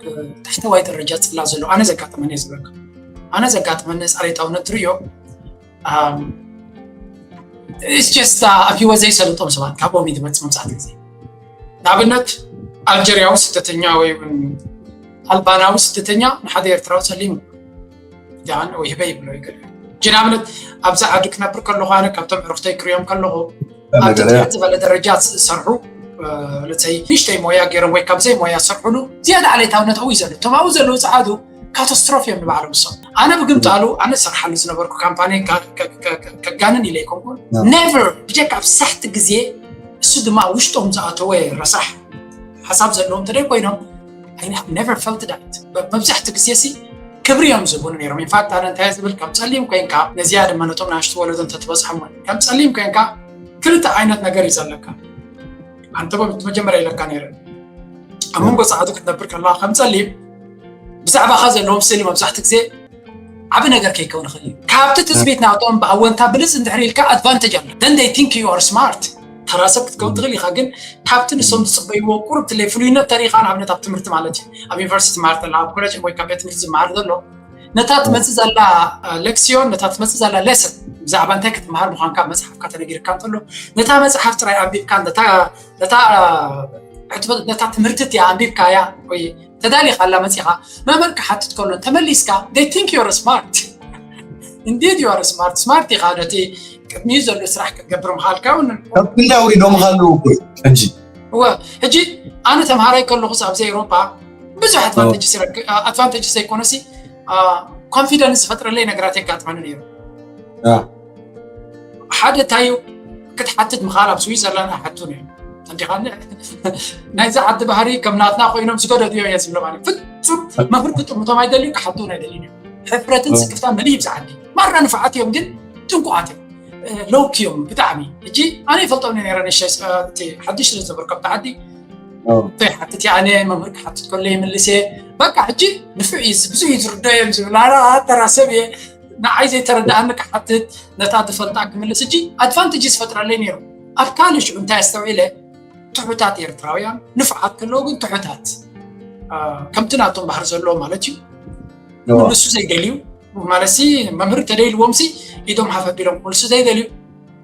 ታሕተዋይ ደረጃ ፅላ ዘሎ ኣነ ዘጋጥመኒ ዝብለካ ኣነ ዘጋጥመኒ ዓሌታውነት ትርእዮ just ኣብ ሂወት ዘይሰለጦም ሰባት ካብኦም እዩ ዝመፅእ መብዛሕትኡ ግዜ ንኣብነት ኣልጀርያዊ ስደተኛ ወይ እውን ኣልባናዊ ስደተኛ ንሓደ ኤርትራዊ ፀሊም ጃን ወይ ህበይ ይብሎ ይገል ግን ኣብነት ኣብዚ ዓዲ ክነብር ከለኹ ኣነ ካብቶም ዕርክተይ ክሪኦም ከለኹ ኣብ ትሕቲ ዝበለ ደረጃ ዝሰርሑ ንእሽተይ ሞያ ገይሮም ወይ ካብዘይ ሞያ ዝሰርሑሉ ዝያዳ ዓሌታውነት ኣብኡ እዩ ዘሎ እቶም ኣብኡ ዘለዉ ፀዓዱ ካታስትሮፊ እዮም ንባዕሎም ንሶም ኣነ ብግምጣሉ ኣነ ዝሰርሓሉ ዝነበርኩ ካምፓኒ ከጋንን ኢለ ይኮንኩን ነቨር ብጀካ ኣብ ሳሕቲ ግዜ እሱ ድማ ውሽጦም ዝኣተወ ረሳሕ ሓሳብ ዘለዎም እንተደይ ኮይኖም I have never felt that መብዛሕትኡ ግዜ ሲ ክብሪ እዮም ዝህቡኒ ነይሮም ኢንፋክት ኣነ እንታይ ዝብል ከም ፀሊም ኮይንካ ነዚኣ ድማ ነቶም ናሽቱ ወለዶ እንተትበፅሖም እውን ከም ፀሊም ኮይንካ ክልተ ዓይነት ነገር እዩ ዘለካ ኣንተ መጀመርያ ኢለካ ነይረ ኣብ መንጎ ፀዓዱ ክትነብር ከለካ ከም ፀሊም ብዛዕባኻ ዘለዎም ስእሊ መብዛሕትኡ ግዜ ዓቢ ነገር ከይከውን ይኽእል እዩ ካብቲ ትፅቢት ናቶም ብኣወንታ ብልፅ እንድሕር ኢልካ ኣድቫንቴጅ ኣሎ then they think you are smart ተራ ሰብ ክትከውን ትኽእል ኢኻ፣ ግን ካብቲ ንሶም ዝፅበይዎ ቁሩብ ትለይ ፍሉይነት ተሪኻ፣ ንኣብነት ኣብ ትምህርቲ ማለት እዩ፣ ኣብ ዩኒቨርሲቲ ዝመሃር ተላ፣ ኣብ ኮሌጅ ወይ ካብ ቤት ትምህርቲ ዝመሃር ዘሎ፣ ነታ ትመፅእ ዘላ ሌክሲዮን፣ ነታ ትመፅእ ዘላ ሌሰን፣ ብዛዕባ እንታይ ክትመሃር ምዃንካ መፅሓፍካ ተነጊርካ እንተሎ፣ ነታ መፅሓፍ ጥራይ ኣንቢብካ፣ ነታ ነታ ነታ ትምህርቲ እቲኣ ኣንቢብካያ ወይ ተዳሊኻላ መፂኻ፣ መምህር ክሓትት ከሎ ተመሊስካ፣ they think you're smart. Indeed you are smart. ስማርት ኢኻ፣ ነቲ ቅድሚኡ ዘሎ ስራሕ ክትገብር ምኻልካ እውን ካብ ክንዲ ኣውሪዶምኻ ኣለዉ እኮ ሕጂ። እወ። ሕጂ ኣነ ተምሃራይ ከለኹ ኣብዚ ኤውሮጳ ብዙሕ ኣድቫንቴጅ ኣድቫንቴጅ ዘይኮነሲ ኮንፊደንስ ዝፈጥረለይ ነገራት የጋጥመኒ ነይሩ። ሓደ እንታይ እዩ፣ ክትሓትት ምኻል ኣብ ስዊዘርላንድ ኣይሓቱን እዮም። እንዲኻ ናይዚ ዓዲ ባህሪ ከም ናትና ኮይኖም ዝገደዱ እዮም ዝብሎ ማለት ፍጹም መምህር ክጥምቶም ኣይደልዩ፣ ክሓቱ ኣይደልዩ እዮም። ሕፍረትን ስክፍታ መሊእ ብዛ ዓዲ ማራ ንፉዓት እዮም፣ ግን ጥንቁቓት እዮም። ሎውኪ እዮም ብጣዕሚ። እጂ ኣነ ይፈልጦም ነረ ንሸ ሓድሽ ስለ ዝነበርኩ ኣብቲ ዓዲ ሓትት ኣነ መምህር ክሓትት ከሎ ይምልስ እየ። በቃ ሕጂ ንፉዕ እዩ፣ ብዙሕ እዩ ዝርዶ እዮም ዝብል ኣራ ተራ ሰብ እየ። ንዓይ ዘይተረዳእኒ ክሓትት፣ ነታ ዝፈልጣ ክምልስ። እጂ ኣድቫንቴጅ ዝፈጥረለይ ነይሩ። ኣብ ካልእ ሽዑ እንታይ ኣስተውዒለ፣ ትሑታት ኤርትራውያን ንፉዓት ከለዉ ግን ትሑታት ከምቲ ናቶም ባህር ዘለዎ ማለት እዩ። ንሱ ዘይደልዩ ማለት ሲ መምህር ተደይልዎም ሲ ኢዶም ሓፍ ኣቢሎም ክምልሱ ዘይደልዩ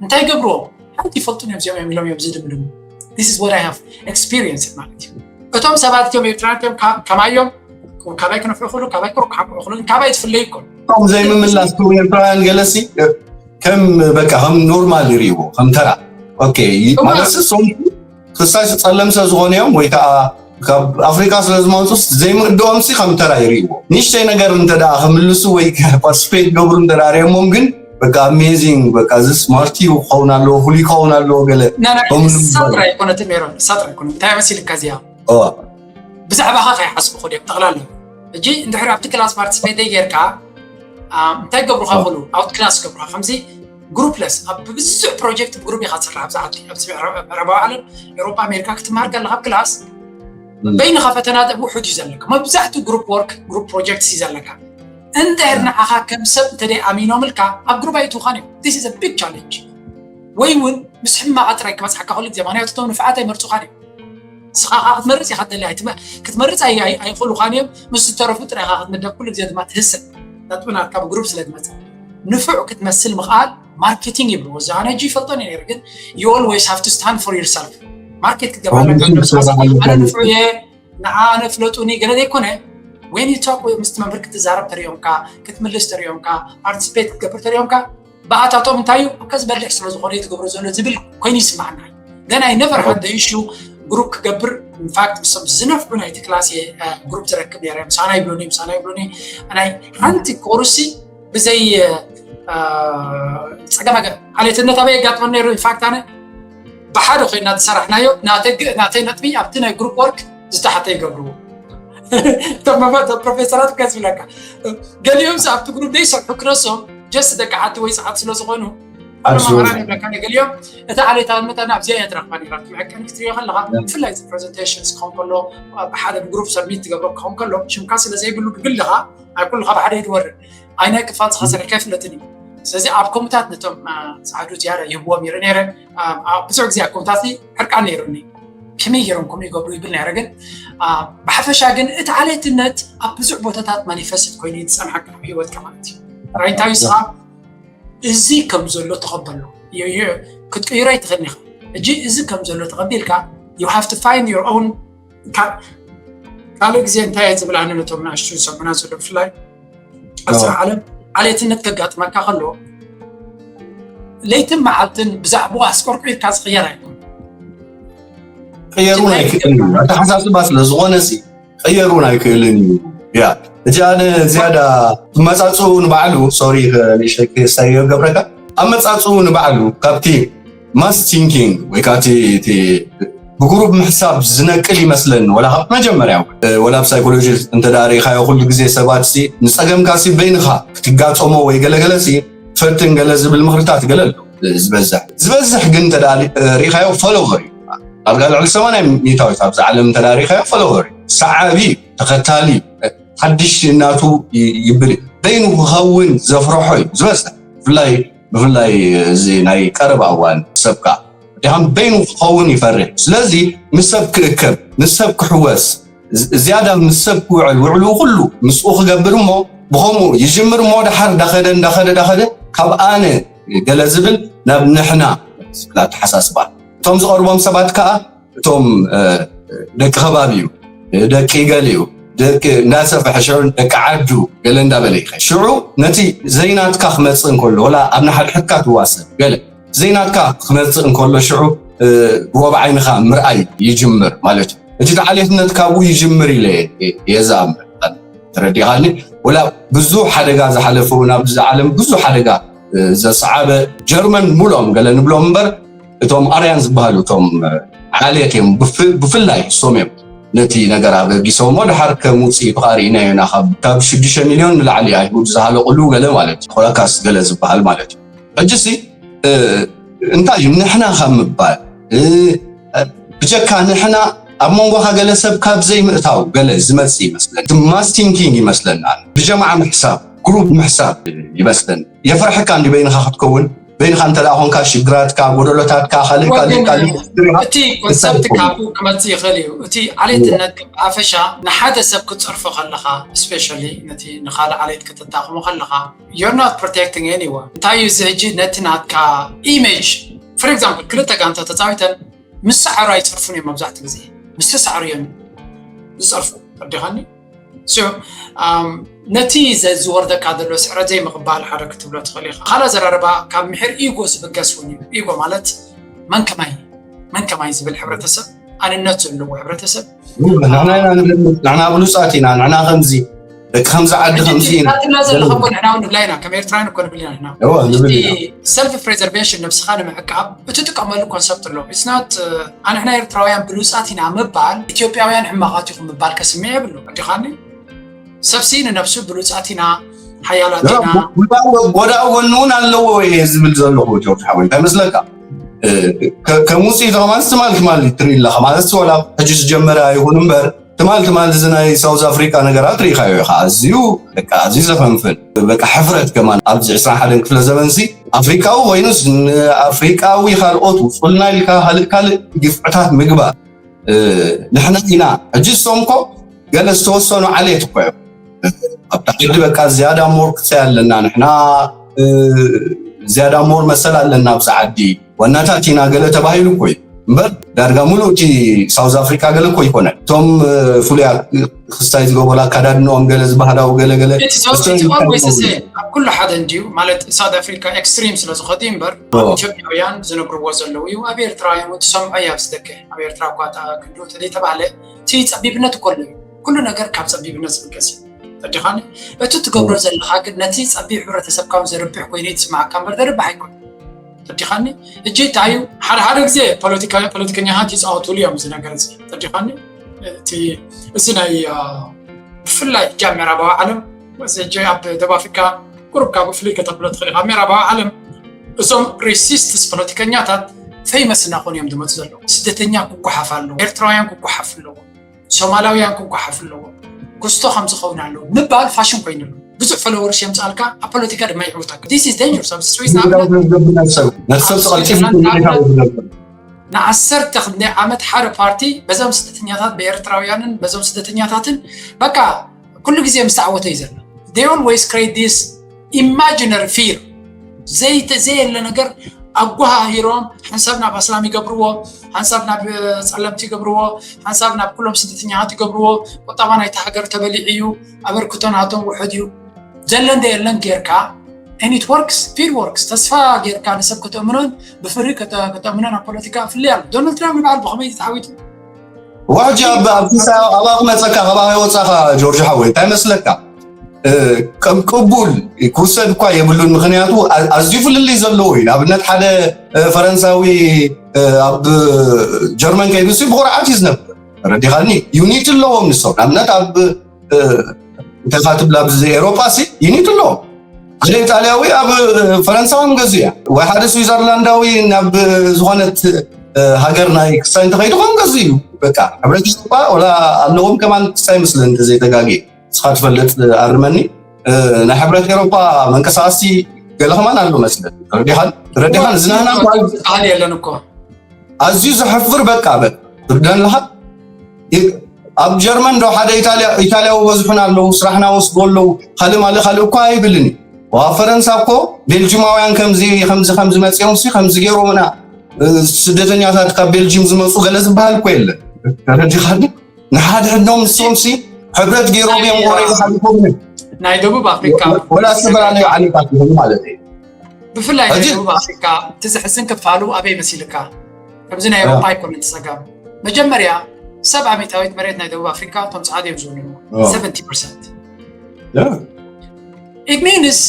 እንታይ ገብርዎም ሓንቲ ይፈልጡ እዮም እዚኦም እዮም ኢሎም እዮም ዝድምድሙ። This is what I have experienced ማለት እዩ። እቶም ሰባት እቲኦም ኤርትራውያን እዮም ከማይ እዮም። ካባይ ክነፍዑ ክሉ ካባይ ክሩ ክሓቁ ክሉ ካባይ ትፍለዩ ይኮኑ። እቶም ዘይምምላስ ክብሪ ኤርትራውያን ገለሲ ከም በቃ ከም ኖርማል ይርእይዎ ከም ተራ ኦኬ ማለት ሶም ክሳሽ ጸለምሰ ዝኾነ እዮም ወይ ከዓ ካብ ኣፍሪካ ስለ ዝመፁስ ዘይምርድኦም ሲ ከም ተራ ይርእይዎ። ንእሽተይ ነገር እንተ ደኣ ክምልሱ ወይ ፓርቲስፔት ገብሩ እንተ ደኣ ሪኦሞም ግን በቃ ኣሜዚንግ በቃ እዚ ስማርት እዩ ክኸውን ኣለዎ ፍሉይ ክኸውን ኣለዎ ገለ ሳጥራ ኣይኮነትን ሜሮን፣ ሳጥራ ኣይኮነ እንታይ መሲልካ እዚኣ ብዛዕባኻ ከይሓስቡ ክል እዮም ጠቕላላ። እጂ እንድሕር ኣብቲ ክላስ ፓርቲስፔት ጌርካ እንታይ ገብሩካ ክሉ ኣውት ክላስ ገብሩካ ከምዚ ግሩፕለስ ኣብ ብዙሕ ፕሮጀክት ብግሩፕ ኢኻ ትሰርሕ ኣብዚ ዓዲ ኣብዚ ምዕራባዊ ዓለም ኤሮፓ ኣሜሪካ ክትመሃር ከለካ ኣብ ክላስ በይንኻ ፈተና ውሑድ እዩ ዘለካ። መብዛሕትኡ ግሩፕ ወርክ ግሩፕ ፕሮጀክትስ እዩ ዘለካ። እንድሕር ንዓኻ ከም ሰብ እንተደይ ኣሚኖምልካ ኣብ ግሩፕ ኣይእትውኻን እዮም። This is a big challenge። ወይ እውን ምስ ሕማቓ ጥራይ ክበፅሓካ ኩሉ ግዜ ምክንያቱ እቶም ንፍዓት ኣይመርፁኻን እዮም። ንስኻ ከዓ ክትመርፅ ኢኻ ትደሊ ኣይትመ- ክትመርፅ ኣይ- ኣይ- ኣይኽእሉኻን እዮም። ምስ ዝተረፉ ጥራይ ኢኻ ክትምደብ ኩሉ ግዜ ድማ ትህሰብ። ነጥቢ ናትካ ብግሩፕ ስለ ትመፅእ ንፉዕ ክትመስል ምኽኣል ማርኬቲንግ ይብልዎ። እዚ ኣነ እጂ ይፈልጦ ነይሩ ግን you always have to stand for yourself። ማርኬት ክትገብር ኣለካ። ንስኻ ኣነ ንፉዕ እየ ንዓ ኣነ ፍለጡኒ ገለ ዘይኮነ when you talk ምስቲ መምህር ክትዛረብ ተሪኦምካ ክትምልስ ተሪኦምካ ፓርቲስፔት ክትገብር ተሪኦምካ ብኣታቶም እንታይ እዩ ከዚ በሊሕ ስለ ዝኾነ እዩ ትገብሮ ዘሎ ዝብል ኮይኑ ይስማዓና። Then I never had the issue ግሩፕ ክገብር ኢንፋክት ምስቶም ዝነፍዑ ናይቲ ክላስ ግሩፕ ዝረክብ ነረ ምሳና ይብሉኒ ምሳና ይብሉኒ ናይ ሓንቲ ኮርሲ ብዘይ ፀገም ኣገ ዓሌትነት ኣበይ የጋጥመኒ ነይሩ ኢንፋክት ኣነ ብሓደ ኮይና ዝሰራሕናዮ ናተይ ነጥቢ ኣብቲ ናይ ግሩፕ ወርክ ዝተሓተ ይገብርዎ። እቶም ፕሮፌሰራት ከ ዝብለካ ገሊኦም ኣብቲ ግሩፕ ዘይሰርሑ ክነሶም ጀስት ደቂ ዓዲ ወይ ሰዓት ስለ ዝኾኑ መማራን ይብለካ ገሊኦም እቲ ዓሌታዊ መጠን ኣብዚኣ እያ ትረኽባ ነራ መዐቀኒ ክትሪኦ ከለኻ ብፍላይ ፕሬዘንቴሽን ክኸውን ከሎ ሓደ ብግሩፕ ሰብሚት ትገብሮ ክኸውን ከሎ ሽምካ ስለ ዘይብሉ ብግልኻ ኣብ ኩልኻ ብሓደ ይትወርድ ኣይናይ ክፋል ዝኸሰር ከፍለጥን እዩ። ስለዚ ኣብ ኮምታት ነቶም ፃዕዱ ዝያዳ ይህብዎም ይርኢ ነይረ። ብዙሕ ግዜ ኣብ ኮምታት ሕርቃን ነይሩኒ። ከመይ ገይሮም ከምኡ ይገብሩ ይብል ነይረ። ግን ብሓፈሻ ግን እቲ ዓሌትነት ኣብ ብዙሕ ቦታታት ማኒፌስት ኮይኑ ዝፀንሓካ ኣብ ህይወትካ ማለት እዩ። ራይንታዊ ስኻ እዚ ከም ዘሎ ተቐበሎ ክትቅይሮ ኣይትኽእልን ኢኻ። እጂ እዚ ከም ዘሎ ተቐቢልካ you have to find your own ካልእ ግዜ እንታይ እየ ዝብል ኣነ ነቶም ንኣሽቱ ዝሰምዑና ዘሎ ብፍላይ ኣብ ስራሕ ዓለም ዓሌትነት ከጋጥመካ ከሎ ለይትን መዓልትን ብዛዕባኡ ኣስቆርቂርካ ዝቕየር ኣይኮን ቀየሩን ኣይክእልን እዩ ኣተሓሳስባ ስለ ዝኾነ ሲ ቀየሩን ኣይክእልን እዩ ያ እቲ ኣነ ዝያዳ መፃፅኡ ንባዕሉ ሶሪ ንእሽተይ ክሳዮ ገብረካ ኣመፃፅኡ ንባዕሉ ካብቲ ማስ ቲንኪንግ ወይ ከዓ እቲ ብግሩፕ ምሕሳብ ዝነቅል ይመስለኒ ወላ ካብ መጀመርያ ወላ ኣብ ሳይኮሎጂ እንተ ርኢኻዮ ኩሉ ግዜ ሰባት ንፀገምካ ሲ በይንኻ ክትጋፀሞ ወይ ገለገለ ሲ ፈትን ገለ ዝብል ምኽርታት ገለ ኣሎ ዝበዝሕ ዝበዝሕ ግን እንተ ርኢኻዮ ፎሎወር እዩ ኣብ ልዕሊ ሰማንያ ሚእታዊት ኣብዚ ዓለም እንተ ርኢኻዮ ፎሎወር እዩ ሰዓቢ ተኸታሊ ሓድሽ እናቱ ይብል በይኑ ክኸውን ዘፍርሖ እዩ ዝበዝሕ ብፍላይ ብፍላይ እዚ ናይ ቀረባ እዋን ሰብካ ድሃም በይኑ ክኸውን ይፈርሕ። ስለዚ ምስ ሰብ ክእከብ፣ ምስ ሰብ ክሕወስ፣ ዝ- ዝያዳ ምስ ሰብ ክውዕል፣ ውዕሉ ኩሉ ምስኡ ክገብር እሞ ብኸምኡ ይጅምር እሞ ድሓር እንዳኸደ እንዳኸደ እንዳኸደ ካብ ኣነ ገለ ዝብል ናብ ንሕና ዝብል ኣተሓሳስባ እቶም ዝቐርቦም ሰባት ከዓ እቶም ደቂ ከባቢ እዩ፣ ደቂ ገሊኡ፣ ደቂ እንዳሰፈሐ ሽዑ ደቂ ዓዱ ገለ እንዳበለ ይኸ ሽዑ ነቲ ዘይናትካ ክመፅእ እንከሎ ወላ ኣብ ንሓድሕድካ ትዋሰብ ገለ ዘይናትካ ክመፅእ እንከሎ ሽዑ ብወብ ዓይንኻ ምርኣይ ይጅምር ማለት እዩ። እቲ ተዓሌትነት ካብኡ ይጅምር ኢለ እየ ዝኣምን። ተረዲኻኒ? ወላ ብዙሕ ሓደጋ ዝሓለፈ እውን ኣብዚ ዓለም ብዙሕ ሓደጋ ዘሰዓበ ጀርመን ሙሎም ገለ ንብሎም እምበር እቶም ኣርያን ዝበሃሉ እቶም ዓሌት እዮም ብፍላይ እሶም እዮም ነቲ ነገር ኣበጊሶሞ ድሓር ከም ውፅኢቱ ከዓ ርኢናዮ ኢና ካብ ሽዱሽተ ሚልዮን ንላዕሊ ኣይሁድ ዝሃለቁሉ ገለ ማለት እዩ ኮላካስ ገለ ዝበሃል ማለት እዩ። ሕጂ ሲ እንታይ እዩ ንሕና ካብ ምባል ብጀካ ንሕና ኣብ መንጎኻ ገለ ሰብ ካብ ዘይምእታው ገለ ዝመፅእ ይመስለኒ። ማስ ቲንኪንግ ይመስለና። ብጀማዓ ምሕሳብ፣ ግሩፕ ምሕሳብ ይመስለኒ። የፍርሐካ እንዲ በይንኻ ክትከውን በይንኻ እንተ ደኣ ኾንካ ሽግራትካ፣ ጎደሎታትካ፣ ካልእ ካልእ ካልእ እቲ ኮንሰፕት ካብኡ ክመፅእ ይኽእል እዩ። እቲ ዓሌትነት ብሓፈሻ ንሓደ ሰብ ክትፀርፎ ከለኻ ስፔሻሊ ነቲ ንኻልእ ዓሌት ከተዳኽሞ ከለኻ you're not protecting anyone። እንታይ እዩ እዚ ሕጂ ነቲ ናትካ ኢሜጅ for example ክልተ ጋንታ ተፃዊተን ምስ ሰዓሩ ኣይፀርፉን እዮም መብዛሕትኡ ግዜ ምስ ተሳዕሩ እዮም ዝፀርፉ ተረዲኻኒ። ነቲ ዝወርደካ ዘሎ ስዕረት ዘይምቕባል ሓደ ክትብሎ ትኽእል ኢኻ። ካልእ ኣዘራርባ ካብ ምሒር ኢጎ ዝብገስ እውን እዩ። ኢጎ ማለት መን ከማይ መን ከማይ ዝብል ሕብረተሰብ ኣንነት ዘለዎ ሕብረተሰብ ንሕና ብሉፃት ኢና ንሕና ከምዚ ደቂ ከምዚ ዓዲ ከምዚ ኢና ትብላ ዘለኻ እኮ ንሕና እውን ንብላ ኢና ከም ኤርትራውያን እኮ ንብል ኢና ንሕና self preservation ነብስኻ ንምዕቃብ እትጥቀመሉ ኮንሰፕት ኣሎ። It's not ኣንሕና ኤርትራውያን ብሉፃት ኢና ምባል ኢትዮጵያውያን ሕማቓት ኢኹም ምባል ከስምዕ የብሉ። ኣዲኻኒ ሰብሲ ንነብሱ ብሉፃት ኢና ሓያላት ኢና ጎዳእ ጎኑ እውን ኣለዎ እየ ዝብል ዘለኹ ጆርጅ ሓወይ እንታይ መስለካ ከም ውፅኢት ከማን ትማል ትማል ትርኢ ኣለኻ ማለት ወላ ሕጂ ዝጀመረ ኣይኹን እምበር ትማል ትማል እዚ ናይ ሳውዝ ኣፍሪካ ነገራት ርኢኻዮ ኢኻ ኣዝዩ በቃ ኣዝዩ ዘፈንፍን በቃ ሕፍረት ከማን ኣብዚ ዕስራን ሓደን ክፍለ ዘበንሲ ኣፍሪካዊ ኮይኑስ ንኣፍሪካዊ ካልኦት ውፁልና ኢልካ ካልእ ካልእ ግፍዕታት ምግባር ንሕና ኢና ሕጂ እሶም እኮ ገለ ዝተወሰኑ ዓሌት እኮ እዮም ኣብታ ዓዲ በቃ ዝያዳ ሞር ክፀይ ኣለና ንሕና ዝያዳ ሞር መሰል ኣለና ኣብዚ ዓዲ ዋናታት ኢና ገለ ተባሂሉ እኮ እዩ እምበር ዳርጋ ሙሉእ እቲ ሳውዝ ኣፍሪካ ገለ እኮ ይኮነ እቶም ፍሉያት ክስታይ ዝገበሩ ኣካዳድንኦም ገለ ዝበህላዊ ገለ ገለ ኣብ ኩሉ ሓደ እንድዩ ማለት ሳውዝ ኣፍሪካ ኤክስትሪም ስለዝኸዱ እምበር ኢትዮጵያውያን ዝነብርዎ ዘለዉ እዩ ኣብ ኤርትራውያን ትሰምዖ እያ ብዝደከ ኣብ ኤርትራ እኳ ክንዲ ተደይተባህለ እቲ ፀቢብነት እኮ ኣሎ እዩ ኩሉ ነገር ካብ ፀቢብነት ዝብገስ እዩ ተዲኻኒ እቲ ትገብሮ ዘለካ ግን ነቲ ፀቢብ ሕብረተሰብካ እውን ዘርብሕ ኮይኑ ይትስማዓካ እምበር ዘርብሕ ኣይኮን ተዲኻኒ እጂ እንታይ እዩ ሓደ ሓደ ግዜ ፖለቲካውያን ፖለቲከኛታት ይፃወቱሉ እዮም እዚ ነገር እዚ ተዲኻኒ እቲ እዚ ናይ ብፍላይ እጃ ምዕራባዊ ዓለም እዚ እጂ ኣብ ደቡብ ኣፍሪካ ቁሩብ ካብ ፍልይ ከተብሎ ትኽእል ኢኻ ምዕራባዊ ዓለም እዞም ሬሲስትስ ፖለቲከኛታት ፈይመስ እናኾኑ እዮም ዝመፁ ዘለዉ ስደተኛ ክጓሓፍ ኣለዎ ኤርትራውያን ክጓሓፍ ኣለዎ ሶማላውያን ክጓሓፍ ኣለዎ ክስቶ ከም ዝኸውን ኣለዎ ምባል ፋሽን ኮይኑ ኣሎ ብዙሕ ፎሎወርስ የምፅኣልካ ኣብ ፖለቲካ ድማ ይዕውተካ this is dangerous ኣብ ስዊስ ንኣብነት ዝገብር ነቲ ሰብ ነቲ ሰብ ቀልጢፉ ዝገብር ንዓሰርተ ክንደይ ዓመት ሓደ ፓርቲ በዞም ስደተኛታት ብኤርትራውያንን በዞም ስደተኛታትን በቃ ኩሉ ግዜ ምስ ተዓወተ እዩ ዘሎ they always create this imaginary fear ዘይተ ዘየለ ነገር ኣጓሃሂሮም ሓንሳብ ናብ ኣስላም ይገብርዎ ሓንሳብ ናብ ጸለምቲ ይገብርዎ ሓንሳብ ናብ ኩሎም ስደተኛታት ይገብርዎ ቁጠባ ናይቲ ሃገር ተበሊዑ እዩ ኣበርክቶ ናቶም ውሑድ እዩ ዘለ እንደ የለን ጌርካ and it works fear works ተስፋ ጌርካ ንሰብ ከተእምኖን ብፍርሂ ከተእምኖን ኣብ ፖለቲካ ፍልይ ኣሎ ዶናልድ ትራምፕ ንበዓል ብኸመይ ተዓዊቱ ዋሕጂ ኣብ ኣብቲ ሳያው ኣባቕ መፀካ ካባኻ ይወፃኻ ጆርጅ ሓወይ እንታይ መስለካ ከም ቅቡል ክውሰድ እኳ የብሉን ምክንያቱ ኣዝዩ ፍልልይ ዘለዎ እዩ ንኣብነት ሓደ ፈረንሳዊ ኣብ ጀርመን ከይዱ ሲ ብኩርዓት እዩ ዝነብር ረዲኻኒ ዩኒት ኣለዎም ንሶም ንኣብነት ኣብ እንታይ ትብል ኣብዚ ኤሮጳ ሲ ዩኒት ኣለዎም ሓደ ኢጣልያዊ ኣብ ፈረንሳ ከም ገዙ እያ ወይ ሓደ ስዊዘርላንዳዊ ናብ ዝኾነት ሃገር ናይ ክስታይ እንተኸይዱ ከም ገዙ እዩ በቃ ሕብረት ኤሮጳ ወላ ኣለዎም ከማን ክስታይ መስለ እንተዘይተጋጊ ንስኻ ትፈልጥ ኣርመኒ ናይ ሕብረት ኤሮጳ መንቀሳቀሲ ገለ ከማን ኣሎ መስለ ረዲኻን ረዲኻን ዝናህና የለን እኮ ኣዝዩ ዘሕፍር። በቃ በቃ ትርዳን ኣለኻ። ኣብ ጀርመን ዶ ሓደ ኢታልያ ኢታልያዊ በዝሑን ኣለዉ፣ ስራሕና ወስዶ ኣለዉ፣ ካልእ ማለ ካልእ እኳ ኣይብልን እዩ። ኣብ ፈረንሳ እኮ ቤልጅማውያን ከምዚ ከምዚ ከምዚ መፅኦም ሲ ከምዚ ገይሮምና፣ ስደተኛታት ካብ ቤልጅም ዝመፁ ገለ ዝበሃል እኮ የለን። ተረዲኻኒ? ንሓድሕዶም ንሶም ሲ ሕብረት ገይሮም እዮም ወረ ይሓልፎም። ናይ ደቡብ ኣፍሪካ ወላ ዝተፈላለዩ ዓሌታት ይሆኑ ማለት እዩ። ብፍላይ ናይ ደቡብ ኣፍሪካ እቲ ዘሕዝን ክፋሉ ኣበይ መሲልካ? ከምዚ ናይ ኤሮፓ ኣይኮነን ጸገም። መጀመርያ ሰብ ኣሜታዊት መሬት ናይ ደቡብ ኣፍሪካ እቶም ጸዓድ እዮም ዝውንኑ። ሰቨንቲ ፐርሰንት ኢግኒንስ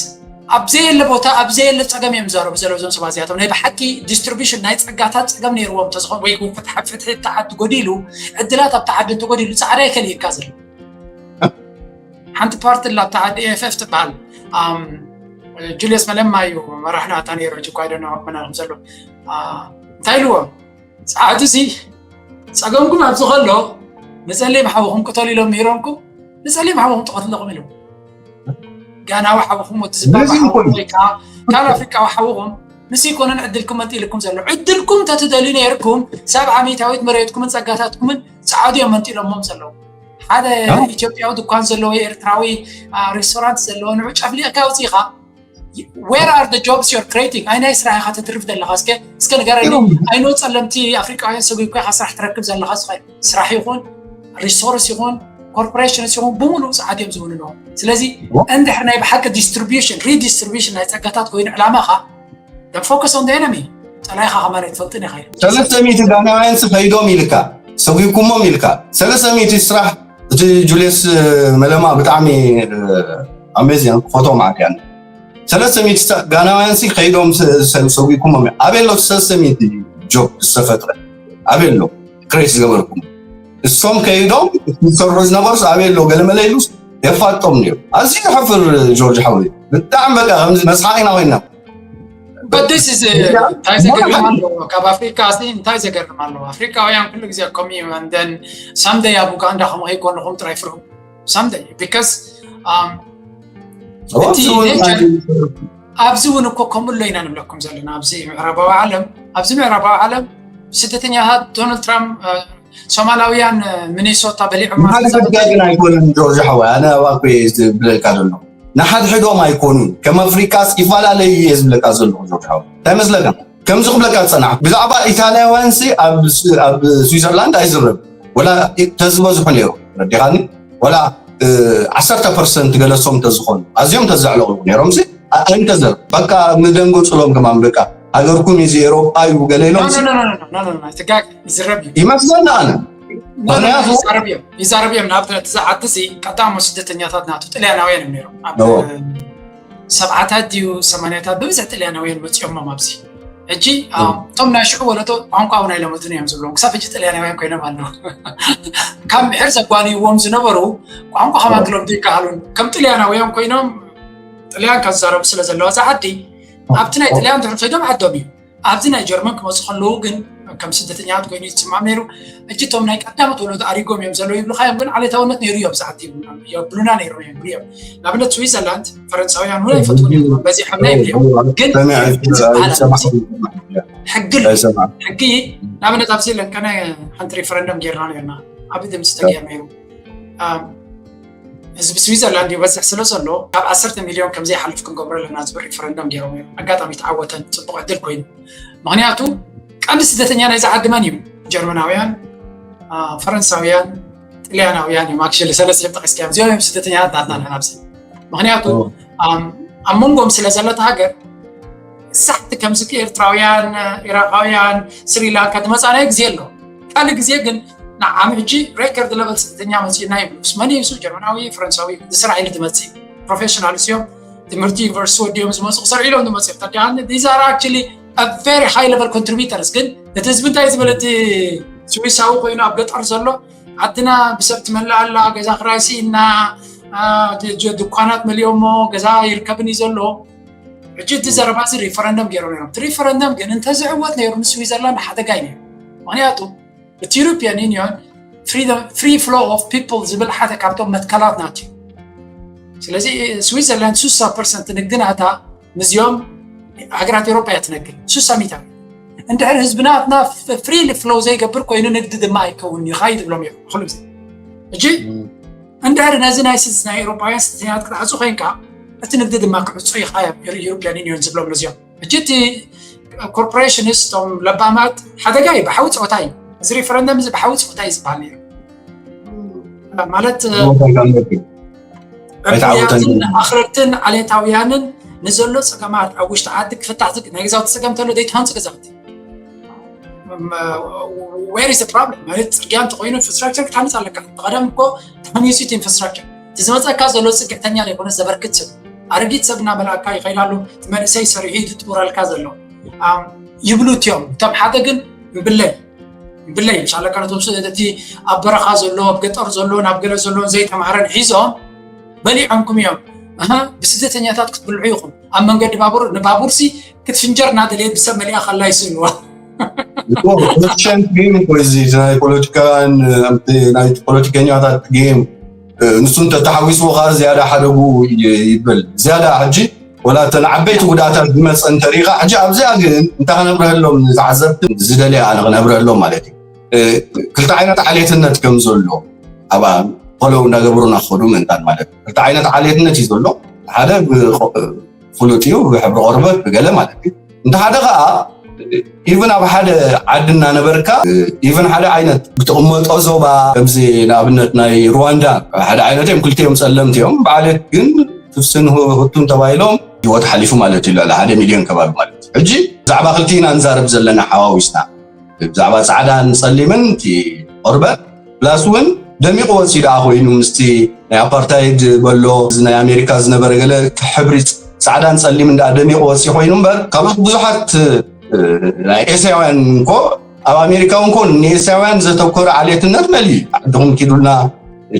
ኣብ ዘየለ ቦታ ኣብ ዘየለ ጸገም እዮም ዘረቡ ዘለዉ እዞም ሰባት እዚኣቶም። ናይ ብሓቂ ዲስትሪቢሽን ናይ ጸጋታት ጸገም ነይርዎም እንተዝኾን ወይ ፍትሒ ተዓዲ ጎዲሉ ዕድላት ኣብቲ ዓዲ እንተጎዲሉ ጻዕዳ ይከልእካ ዘሎ ሓንቲ ፓርቲ ላ ኣብታ ዓዲ ኤፍ ኤፍ ትበሃል። ጁልየስ መለማ እዩ መራሕና እታ ነይሩ። ሕጂ እኳ ኣይደና መናኹም ዘሎ እንታይ ኢልዎም? ጻዕዱ ሲ ጸገምኩም ኣብዚ ከሎ ንጸሊም ሓውኹም ቅተሉ ኢሎም ምሂሮምኩም ንጸሊም ሓውኹም ትቐትለኹም ኢሎም። ጋናዊ ሓውኹም ወዲ ዝባባ ሓውኹም ወይ ከዓ ካልእ ኣፍሪቃዊ ሓውኹም ምስ ይኮነን ዕድልኩም መንጢልኩም ዘሎ። ዕድልኩም ተትደልዩ ነይርኩም ሰብ ዓሚታዊት መሬትኩምን ጸጋታትኩምን ጻዕዱ እዮም መንጢሎሞም ዘለዉ። ሓደ ኢትዮጵያዊ ድኳን ዘለዎ ኤርትራዊ ሬስቶራንት ዘለዎ ንዑ ጨፍሊቕካ ኣውፂኻ where are the jobs you're creating? ኣይናይ ስራሕ ኢኻ ተትርፍ ዘለኻ? እስከ እስከ ንገረኒ። ኣይኖ ጸለምቲ ኣፍሪቃውያን ሰጉብካ ኢኻ ስራሕ ትረክብ ዘለኻ? ስራሕ ይኹን ሪሶርስ ይኹን ኮርፖሬሽንስ ይኹን ብምሉእ ጸዓት እዮም ዝውንንዎ። ስለዚ እንድሕር ናይ ብሓቂ ዲስትሪቢሽን ሪዲስትሪቢሽን ናይ ጸጋታት ኮይኑ ዕላማኻ ፎከስ ኦን ኤነሚ ጸላይኻ ከማን ኣይትፈልጥን ኢኻ ኢሉ ሰለስተ ሚእቲ ጋናውያን ሲ ከይዶም ኢልካ ሰጉብኩሞም ኢልካ ሰለስተ ሚእቲ ስራሕ እቲ ጁልየስ መለማ ብጣዕሚ ኣሜዚን ክፈቶ ማለት ያን ሰለስተ ሚእቲ ጋናውያን ሲ ከይዶም ሰጉብኩሞም ኣበይ ኣሎ ሰለስተ ሚእቲ ጆብ ዝተፈጥረ ኣበይ ኣሎ ክሬት ዝገበርኩም እሶም ከይዶም ዝሰርሑ ዝነበሩስ ኣበይ ኣሎ ገለመለ ኢሉስ የፋጦም ነይሩ ኣዝዩ ዘሕፍር ጆርጅ ሓወይ ብጣዕሚ በቃ ከምዚ መስሓቂና ኮይና But this is እንታይ ዘገርም ኣሎ ካብ ኣፍሪካ ሲ እንታይ ዘገርም ኣሎ ኣፍሪካውያን ኩሉ ግዜ ከምኡ እዩ and then someday ኣብ ኡጋንዳ ከምኡ ከይኮንኹም ጥራይ ፍርሁ someday because እቲ nature ኣብዚ እውን እኮ ከምኡ ኣሎ ኢና ንብለኩም ዘለና ኣብዚ ምዕራባዊ ዓለም ኣብዚ ምዕራባዊ ዓለም ስደተኛታት ዶናልድ ትራምፕ ሶማላውያን ሚኒሶታ በሊዖም ግን ኣይኮነን ጆርጅ ሓወይ ኣነ ኣባኮ ዝብለካ ዘሎ ንሓድሕዶም ኣይኮኑን ከም ኣፍሪካስ ይፈላለዩ እየ ዝብለካ ዘለኹ ጆርጅ ሓወይ እንታይ መስለካ ከምዚ ክብለካ ዝፀናሕ ብዛዕባ ኢታልያውያን ሲ ኣብ ስዊዘርላንድ ኣይዝረብ ወላ ተዝበዝሑ ነይሩ ረዲኻኒ ወላ ዓሰርተ ፐርሰንት ገለሶም ተዝኾኑ ኣዝዮም ተዘዕለቑ ነይሮም ሲ ኣይንተዘር በቃ ምደንጎፅሎም ከማን በቃ ሃገርኩም እዚ ኤሮጳ እዩ ገለ ኢሎም ይመስለና ኣነ ይዛረብ እዮም ናብ ዝዓዲ ሲ ቀዳሞ ስደተኛታት ናቱ ጥልያናውያን እዮም ነይሮም ኣብ ሰብዓታት ድዩ ሰማንያታት ብብዝሒ ጥልያናውያን መፂኦሞም ኣብዚ ሕጂ እቶም ናይ ሽዑ ወለዶ ቋንቋ እውን ኣይለመዱን እዮም ዝብሎም ክሳብ ሕጂ ጥልያናውያን ኮይኖም ኣለዉ ካብ ምሕር ዘጓንይዎም ዝነበሩ ቋንቋ ከማን ክለምዱ ይከኣሉን ከም ጥልያናውያን ኮይኖም ጥልያን ካብ ዝዛረቡ ስለ ዘለዋ እዛ ዓዲ ኣብቲ ናይ ጥልያን ድሕሪ ከይዶም ዓዶም እዩ ኣብዚ ናይ ጀርመን ክመፁ ከለዉ ግን ከም ስደተኛታት ኮይኑ ይስማም ነይሩ እጅ እቶም ናይ ቀዳሞት ወለዶ ኣሪጎም እዮም ዘለዉ ይብሉካ እዮም ግን ዓሌታውነት ነይሩ እዮም ዝዓዲ የብሉና ነይሮም እዮም እዮም ንኣብነት ስዊዘርላንድ ፈረንሳውያን እውን ኣይፈትውን እዮም በዚሖምና ይብሉ እዮም ግን ሕጊ ሕጊ ንኣብነት ኣብዚ ለንቀነ ሓንቲ ሪፈረንደም ጌርና ነርና ኣብ ድምፂ ተገይር ነይሩ ህዝቢ ስዊዘርላንድ ይበዝሕ ስለ ዘሎ ካብ ዓሰርተ ሚልዮን ከምዘይሓልፍ ክንገብሮ ኣለና ዝብል ሪፈረንደም ገይሮም እዮም ኣጋጣሚ ተዓወተን ፅቡቅ ዕድል ኮይኑ ምክንያቱ ቀንዲ ስደተኛ ናይዚ ዓዲ መን እዩ ጀርመናውያን ፈረንሳውያን ጥልያናውያን እዮም ኣክሽሊ ሰለስተ እዮም ጠቂስካዮም እዚኦም እዮም ስደተኛታት ናትና ንሕና ኣብዚ ምክንያቱ ኣብ መንጎም ስለ ዘለታ ሃገር ሳሕቲ ከምዚ ኤርትራውያን ኢራቃውያን ስሪላንካ ዝመፃናዮ ግዜ ኣሎ ካልእ ግዜ ግን ንዓሚ ሕጂ ሬከርድ ለቨል ስደተኛ መፂእና ይብሉስ መን ይሱ ጀርመናዊ ፈረንሳዊ ዝስራሕ ኢሉ ዝመፅእ ፕሮፌሽናልስ እዮም ትምህርቲ ዩኒቨርሲቲ ወዲኦም ዝመፁ ክሰርሑ ኢሎም ዝመፁ እዮም ተዲኣኒ these are actually very high level contributors ግን እቲ ህዝቢ እንታይ ዝበለ እቲ ስዊሳዊ ኮይኑ ኣብ ገጠር ዘሎ ዓድና ብሰብ ትመልእ ኣላ ገዛ ክራይ ስኢና ድኳናት መሊኦሞ ገዛ ይርከብን እዩ ዘሎ ሕጂ እቲ ዘረባ እዚ ሪፈረንደም ገይሮም ነይሮም እቲ ሪፈረንደም ግን እንተዝዕወት ነይሩ ንስዊዘርላንድ ሓደጋ እዩ ነይሩ ምክንያቱ እቲ European Union free flow of people ዝብል ሓደ ካብቶም መትከላት ናት እዩ ስለዚ ስዊዘርላንድ ሱሳ ፐርሰንት ንግዲ ናታ ምስዚኦም ሃገራት ኤሮፓ እያ ትነግድ ሱሳ ሚታ እንድሕር ህዝቢ ናትና ፍሪሊ ፍሎው ዘይገብር ኮይኑ ንግዲ ድማ ኣይከውን እዩ ኻይ ዝብሎም እዮም ኩሉ ግዜ። እጂ እንድሕር ነዚ ናይ ስዝ ናይ ኤውሮጳውያን ስደተኛታት ክትሓዙ ኮይንካ እቲ ንግዲ ድማ ክዕጾ ይኻያ ዩሮፒያን ዩኒዮን ዝብሎም ነዚኦም። እጂ እቲ ኮርፖሬሽንስ እቶም ለባማት ሓደጋ እዩ ብሓዊ ፀወታ እዩ። እዚ ሪፈረንደም እዚ ብሓዊ ፀወታ እዩ ዝበሃል ነይሩ። ማለት ኣይተዓወተን ዕብያትን ኣኽረርትን ዓሌታውያንን ንዘሎ ፀገማት ኣብ ውሽጢ ዓዲ ክፍታሕ ዝግ ናይ ገዛውቲ ፀገም ተሎ ዘይትሃንፁ ገዛውቲ where is problem ማለት ፅርግያ እንተኮይኑ ኢንፍራስትራክቸር ክትሃንፅ ኣለካ። ቀደም እኮ ተሃኒሱ እቲ ኢንፍራስትራክቸር እቲ ዝመፀካ ዘሎ ፅግዕተኛ ዘይኮነ ዘበርክት ሰብ ኣረጊት ሰብ እናመልኣካ ይኸይድ ኣሎ። እቲ መንእሰይ ሰሪሑ እዩ ዝጥውረልካ ዘሎ ይብሉ እቲኦም። እቶም ሓደ ግን እምብለይ እምብለይ ምሻለካ ነቶም እቲ ኣብ በረኻ ዘሎ ኣብ ገጠር ዘሎ ናብ ገለ ዘሎ ዘይተማሃረን ሒዞም በሊዖምኩም እዮም። ብስደተኛታት ክትብልዑ ይኹም ኣብ መንገዲ ባቡር ንባቡርሲ ክትፍንጀር እናደለየት ብሰብ መሊኣ ከላ ይስእንዋ። ሸንት ጌም እኮ እዚ ናይ ፖለቲካን ናይ ፖለቲከኛታት ጌም ንሱ እንተተሓዊስዎ ከዓ ዝያዳ ሓደጉ ይብል ዝያዳ ሕጂ ወላ እተን ዓበይቲ ጉድኣታት ዝመፀ እንተሪኢኻ ሕጂ ኣብዚኣ ግን እንታይ ክነብረሎም ንተዓዘብቲ ዝደለየ ኣነ ክነብረሎም ማለት እዩ። ክልተ ዓይነት ዓሌትነት ከም ዘሎ ኣብኣ ፈለው እንዳገበሩ እናኸዱ ምእንታን ማለት እዩ። ክልተ ዓይነት ዓሌትነት እዩ ዘሎ። ሓደ ፍሉጥ እዩ ብሕብሪ ቆርበት ብገለ ማለት እዩ። እንተ ሓደ ከዓ ኢቭን ኣብ ሓደ ዓዲ እናነበርካ ኢቭን ሓደ ዓይነት ብትቕመጦ ዞባ ከምዚ ንኣብነት ናይ ሩዋንዳ ሓደ ዓይነት እዮም ክልቲኦም ፀለምቲ እዮም ብዓሌት ግን ትፍስን ህቱን ተባሂሎም ህይወት ሓሊፉ ማለት እዩ ልዕሊ ሓደ ሚልዮን ከባቢ ማለት እዩ። ሕጂ ብዛዕባ ክልቲና ንዛረብ ዘለና ሓዋዊስና ብዛዕባ ፃዕዳን ፀሊምን እቲ ቆርበት ፕላስ እውን ደሚቑ ወፂኡ ደኣ ኮይኑ ምስቲ ናይ ኣፓርታይድ በሎ ናይ ኣሜሪካ ዝነበረ ገለ ሕብሪ ፃዕዳን ፀሊምን ደኣ ደሚቑ ወፂኡ ኮይኑ እምበር ካልኦት ብዙሓት ናይ ኤስያውያን እንኮ ኣብ ኣሜሪካ እውን ኮን ንኤስያውያን ዘተኮረ ዓሌትነት መሊኡ ዓድኹም ኪዱልና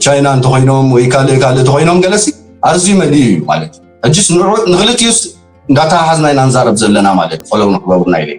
ቻይና እንተኮይኖም ወይ ካልእ ካልእ እንተኮይኖም ገለሲ ኣዝዩ መሊኡ እዩ ማለት እዩ። ሕጅስ ንዕኡ ንክልቲኡስ እንዳተሓሓዝና ኢና ንዛረብ ዘለና ማለት እዩ። ፈለው ንክበሩና ኢለ